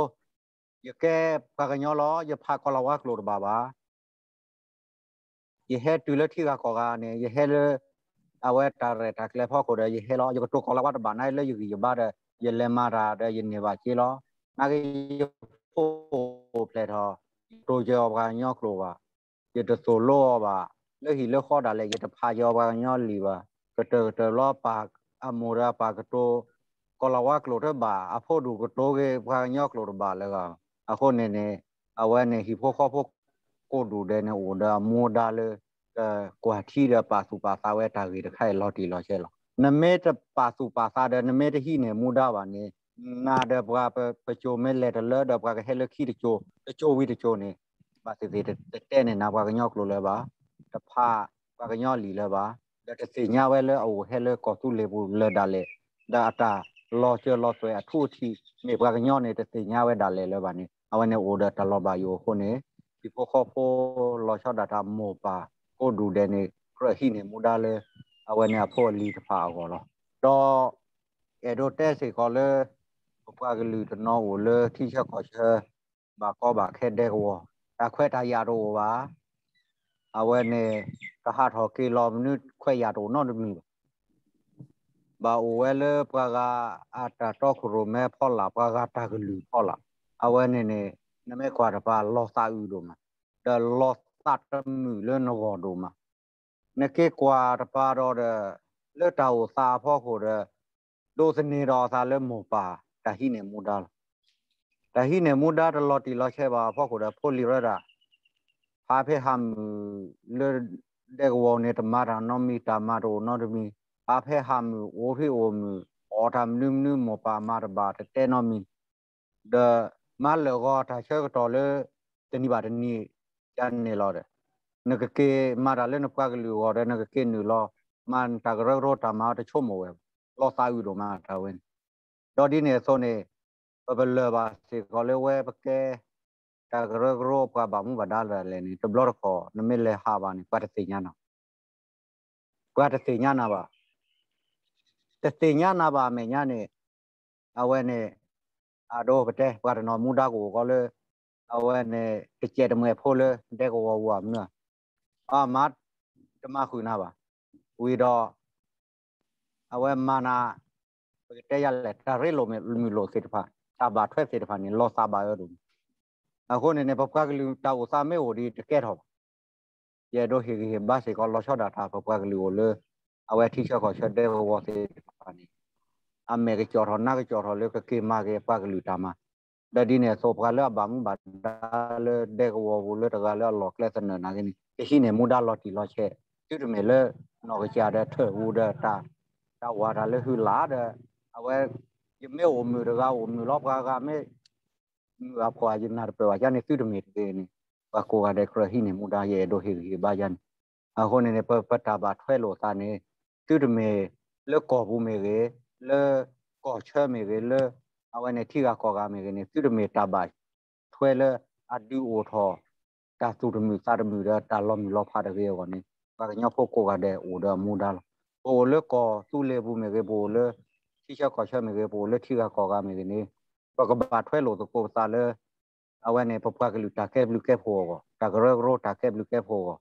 ယကဲပှၤကညီလီၤ, ယဖးကီၤလၤဝါကျိာ်တဘၣ်ဘၣ်. ယဟဲတုၤလၢထံဂၤကီၢ်ဂၤန့ၣ် ယဟဲလၢ အဝဲတၢ်ရဲၣ်တၢ်ကျဲၤဖီခိၣ်ဒီး ယဟဲလီၤ. ယကတိၤကီၤလၤဝါတဘၣ်နာ်လၢယဂံၢ်ယဘါဒီး ယလဲၤမၤတၢ်ဒီး ယန့ၢ်ဘၣ်စ့လီၤ. နာ်က့ ယဖိအိၣ်ဖျဲၣ်ထီၣ် ယတိၤစၢၤအီၤပှၤကညီကျိာ်ဘၣ်, ယတသိၣ်လိအီၤဘၣ်, လၢဟံၣ်လၢဃီဒၣ်လဲာ် ယတဖးစၢၤအီၤပှၤကညီလံာ်ဘၣ်. ကတၢၢ်ကတၢၢ်လီၤ ပၢ်အမိၢ်ဒီးပၢ်ကတိၤ ကီၤလၤဝါကျိာ်တဘၣ်, အဖိဒူၣ်ကတိၤက့ၤပှၤကညီကျိာ်တဘၣ်လၢၤဂၤ. အဃိန့ၣ်န့ၣ် အဝဲန့ၣ်ဟံၣ်ဖိဃီဖိကိးဒူၣ်ဒဲးန့ၣ် အိၣ်ဒီးအမူဒါလၢ ကကွၢ်ထံဒီးပာ်သူၣ်ပာ်သးဝဲတၢ်ဂ့ၢ်တခါအံၤလီၤတံၢ်လီၤဆဲးလီၤ. နမ့ၢ်တပာ်သူၣ်ပာ်သးဒီး နမ့ၢ်တဟံးန့ၢ်မူဒါဘၣ်န့ၣ်, နၤဒီးပှၤပစိၤမ့ၢ်လဲၤတလၢဒီး ပှၤကဟဲလၢခံတစိၤ, တစိၤဝံၤတစိၤန့ၣ်, ဘၣ်သ့ၣ်သ့ၣ်တတဲန့ၢ်နၤပှၤကညီကျိာ်လၢၤဘၣ်, တဖးပှၤကညီလံာ်လၢၤဘၣ်, ဒီးတသ့ၣ်ညါဝဲလၢအအိၣ်ဟဲလၢကီၢ်သူလ့ၤပူၤလၢၤဒၣ်လဲာ်, ဒီးအတၢ်လီၤစၢၤလီၤသွဲၣ်အထူအထံး မ့ၢ်ပှၤကညီန့ၣ် တသ့ၣ်ညါဝဲဒၣ်လဲာ်လၢၤဘၣ်န့ၣ် အဝဲန့ၣ်အိၣ်ဒီးတၢ်လီၤဘၣ်ယိၣ်အဃိန့ၣ်, ဟံၣ်ဖိဃီဖိလီၤဆီဒၣ်တၢ်မိၢ်ပၢ်ကိးဒူၣ်ဒဲးန့ၣ် ကြၢးဟံးန့ၢ်မူဒါလၢ အဝဲန့ၣ်အဖိအလံၤတဖၣ်အဂီၢ်လီၤ. ဒီး အဲၣ်ဒိးတဲစ့ၢ်ကီးလၢ ပပှၤကလုာ်တနီၤအိၣ်လၢထံဆၢကီၢ်ဆၢ ဘၣ်ကီဘၣ်ခဲဒဲကဝီၤ, တၢ်ခွဲးတၢ်ယာ်တအိၣ်ဘၣ်. အဝဲန့ၣ် ကဟးထီၣ်က့ၤလီၤမနုၤခွဲးယာ်တအိၣ်နီတမံၤဘၣ်. ဘၣ်အိၣ်ဝဲလၢပှၤဂၤအတၢ်တီခိၣ်ရိၣ်မဲဖီလာ်, ပှၤဂၤတၢ်ကလုၢ်ဖီလာ်, အဝဲန့ၣ်န့ၣ် နမ့ၢ်ကွၢ်တပၤလီၤသးအုးဒိၣ်မး, ဒီးလီၤသးတမုာ်လၢနဂီၢ်ဒိၣ်မး နက့ၤကွၢ်တပၤဒီးဒီး လၢတၢ်အိၣ်သးအဖီခိၣ်ဒီး ဒိးသန့ၤဒီးအသးလၢမိၢ်ပၢ်တၢ်ဟံးန့ၢ်မူဒါလီၤ. တၢ်ဟံးန့ၢ်မူဒါတလီၤတံၢ်လီၤဆဲးဘၣ်အဖီခိၣ်ဒီး ဖိလံၤရၢဒၣ် ဟးဖဲဟးမုာ်လၢဒဲကဝီၤန့ၣ် တမၤတၢ်နီတမံၤ, တၢ်မၤတအိၣ်နီတမံၤ, ဟးဖဲဟးမုာ်, အိၣ်ဖံးအိၣ်မုာ်, အီၣ်တၢ်မနုၤမနုၤ မိၢ်ပၢ်မၤတဘၣ်တတဲနီတမံၤ ဒီးမၤလၢာ်ဂီၤတၢ်ဆၢကတီၢ်လၢ တနံၤဘၣ်တနံၤ ယန့ၣ်လီၤဒီး နကက့ၤမၤတၢ်လၢနပှၤကလုာ်အဂီၢ်ဒီး နကက့ၤနုာ်လီၤ မၤတၢ်ကရၢကရိတၢ်မၤအီၤတဆိကမိၣ်ဝဲဘၣ်, လီၤသးအုးဒိၣ်မးတၢ်ဝဲန့ၣ်. ဒီးဒ်န့ၣ်အသိးန့ၣ် ပပလၢၢ်ဘၣ်စ့ၢ်ကီးလၢဝဲပကဲ တၢ်ကရၢကရိပှၤဘၣ်မူဘၣ်ဒါလၢလဲၣ်န့ၣ် တဘျီတခီၣ် နမ့ၢ်လဲၤဟးဘၣ်န့ၣ် ပှၤတသ့ၣ်ညါနၤ ပှၤတသ့ၣ်ညါနၤဘၣ်. တသ့ၣ်ညါနၤဘၣ်အမဲာ်ညါန့ၣ် အဝဲန့ၣ် အဒိပတဲ ပှၤတနီၤမူဒါကအိၣ်ကီးလၢ အဝဲန့ၣ် တစဲးတမှဲးဖိလၢဒဲကဝီၤပူၤမနုၤ အမၤ တမၤဃုာ်နၤဘၣ်. ဝံၤဒီး အဝဲမၤနၤ ပကတဲယၤလဲၣ် တၢ်ရ့လိာ်မုာ်လိာ်သ့ၣ်တဖၣ် တၢ်ဘၣ်ထွဲသ့ၣ်တဖၣ်န့ၣ် လီၤသးဘၣ်အၢဒိၣ်မး. အဃိန့ၣ်န့ၣ် ပပှၤကလုာ်တၢ်အိၣ်သးမ့ၢ်အိၣ်ဒံးတကဲထီၣ်ဘၣ်. ယအဲၣ်ဒိးဟ့ၣ်ဂံၢ်ဟ့ၣ်ဘါစ့ၢ်ကီးလီၤဆီဒၣ်တၢ် ပပှၤကလုာ်အိၣ်လၢ အဝဲထံဆၢကီၢ်ဆၢဒဲကဝီၤသ့ၣ်တဖၣ်န့ၣ် အမဲာ်ကကၠီၣ်ထီၣ်နါကကၠီၣ်ထီၣ်လၢကက့ၤမၤက့ၤပှၤကလုာ်တၢ်မၤ ဒီးဒ်န့ၣ်အသိး ပှၤလၢအဘၣ်မူဘၣ်ဒါလၢဒဲကဝီၤပူၤလၢတဂၤလၢအလီၢ်ကျဲသနၢၣ်နာ်က့န့ၣ် ကဟံးန့ၢ်မူဒါလီၤတံၢ်လီၤဆဲး သုတမ့ၢ်လၢ နီၢ်ကစၢ်ဒီးထၢၣ်ပူၤဒီးတၢ် တၢ်ဝၢ်တၢ်လၢဟုလၢ်ဒီး အဝဲ ယမ့ၢ်အိၣ်မုာ်တဂၤအိၣ်မုာ်လီၤ ပှၤဂၤမ့ၢ် မုာ်အဖှီၣ်ယနၢ်တပၢၢ်ဘၣ် ကန့ၣ်သုတမ့ၢ်တဂ့ၤန့ၣ် ပှၤကိးဂၤဒဲးကြၢးဟံးန့ၢ်မူဒါ ယအဲၣ်ဒိးဟ့ၣ်ဂံၢ်ဟ့ၣ်ဘါယၤန့ၣ်. အဃိန့ၣ်န့ၣ် ပပတၢ်ဘၣ်ထွဲလိာ်သးန့ၣ် သုတမ့ၢ်လၢကီၢ်ပူၤမ့ၢ်ဂ့ၤ, လၢကီၢ်ဆၢမ့ၢ်ဂ့ၤ, လၢ အဝဲန့ၣ်ထံဂၤကီၢ်ဂၤမ့ၢ်ဂ့ၤန့ၣ် သုတမ့ၢ်တၢ်ဘၣ်ထွဲလၢအဒုးအိၣ်ထီၣ် တၢ်သူၣ်တမုာ်သးတမုာ်ဒီးတၢ်လီၤမုၢ်လီၤဖးတဂ့ၤအဂီၢ်န့ၣ် ပှၤကညီဖိကိးဂၤဒဲးအိၣ်ဒီးအမူဒါလီၤ. ပအိၣ်လၢကီၢ်သူလ့ၤပူၤမ့ၢ်ဂ့ၤ, ပအိၣ်လၢထံဆၢကီၢ်ဆၢမ့ၢ်ဂ့ၤ, ပအိၣ်လၢထံဂၤကီၢ်ဂၤမ့ၢ်ဂ့ၤန့ၣ် ပကဘၣ်ထွဲလိာ်သကိးပသးလၢ အဝဲန့ၣ် ပပှၤကလုာ်တၢ်ကဲဘျုးကဲဖှိၣ်အဂီၢ်, တၢ်ကရၢကရိတၢ်ကဲဘျုးကဲဖှိၣ်အ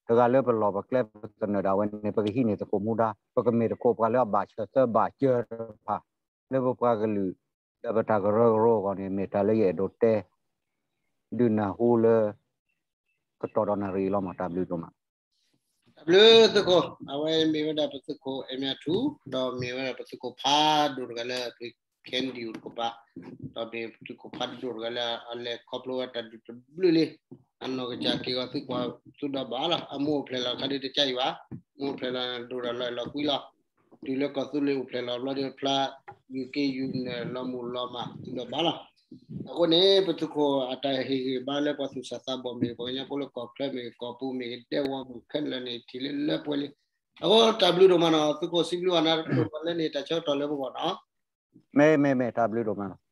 ဂီၢ်, တဂၤလၢပလီၢ်ပကျဲပသနၢၣ်ဒၣ်ဝဲန့ၣ် ပကဟံးန့ၢ်သကိးမူဒါ, ပကမ့ၢ်သကိးပှၤလၢအဘၣ်ဆၢသၢဘၣ်စၢၤတဖၣ် လၢပပှၤကလုာ် ဒီးပတၢ်ကရၢကရိအဂီၢ်န့ၣ် မ့ၢ်တၢ်လၢယအဲၣ်ဒိးတဲ ဒုးနၢ်ဟူလၢ ကတီၢ်ဒီးနၣ်ရံၣ်အံၤလီၤမး. တၢ်ဘျုးဒိၣ်မး. တၢ်ဘျုးသုးခိၣ်, အဝဲမ့ၢ်ဝဲဒၣ်ပသုးခိၣ်အဲၣ်မ့ၢ်ထူ, ဒီးမ့ၢ်ဝဲဒၣ်ပသုးခိၣ်ဖးဒိၣ်တဂၤလၢ ဖဲ ခ့ၣ်အၣ်ယူၣ် တကပၤ, ဒီးမ့ၢ်ပသုးခိၣ်ဖးဒိၣ်တဂၤလၢအလဲၤခီဖျိဝဲတၢ်ဒုးတဘျုးလံ, အနီၢ်ကစၢ်က့ၤဂီၤသုကွၢ်သုဒီးဘၣ်လီၤ. အမူအိၣ်ဖျဲၣ်လီၤခါဒုးတကးအံၤဘၣ်, မူအိၣ်ဖျဲၣ်လီၤဒိၣ်ဒီးလီၤအဲၣ်လီၤကွံလီၤ. တုၤလၢကီၢ်သူလ့ၤအိၣ်ဖျဲၣ်လီၤဘျီဒီးဖျါ ယူၤက့ယူၤနၢၤလီၤမုၢ်လီၤမး သုဒီးဘၣ်လီၤ. အဃိန့ၣ် ပသုးခိၣ်အတၢ်ဟ့ၣ်ဂံၢ်ဘါလၢပှၤသူၣ်စၢ်သးဘီၣ်မ့ၢ်ဂ့ၤ, ပှၤကညီဖိလၢကီၢ်ချၢမ့ၢ်ဂ့ၤ, ကီၢ်ပူၤမ့ၢ်ဂ့ၤ, ဒဲကဝီၤမ့ၢ်ဂ့ၤ ခဲလၢာ်န့ၣ် ထံၣ်လၢလၢပှဲၤလံ. အဃိတၢ်ဘျုးဒိၣ်မးနီၤ, သုးခိၣ်စံးဘျုးဘၣ်နၤ တၢ်ဘျုးဒိၣ်မးလၢန့ၣ် တၢ်ဆၢကတီၢ်လၢပဂီၢ်နီၤ. မ့ၢ်မ့ၢ်မ့ၢ် တၢ်ဘျုးဒိၣ်မးလီၤ.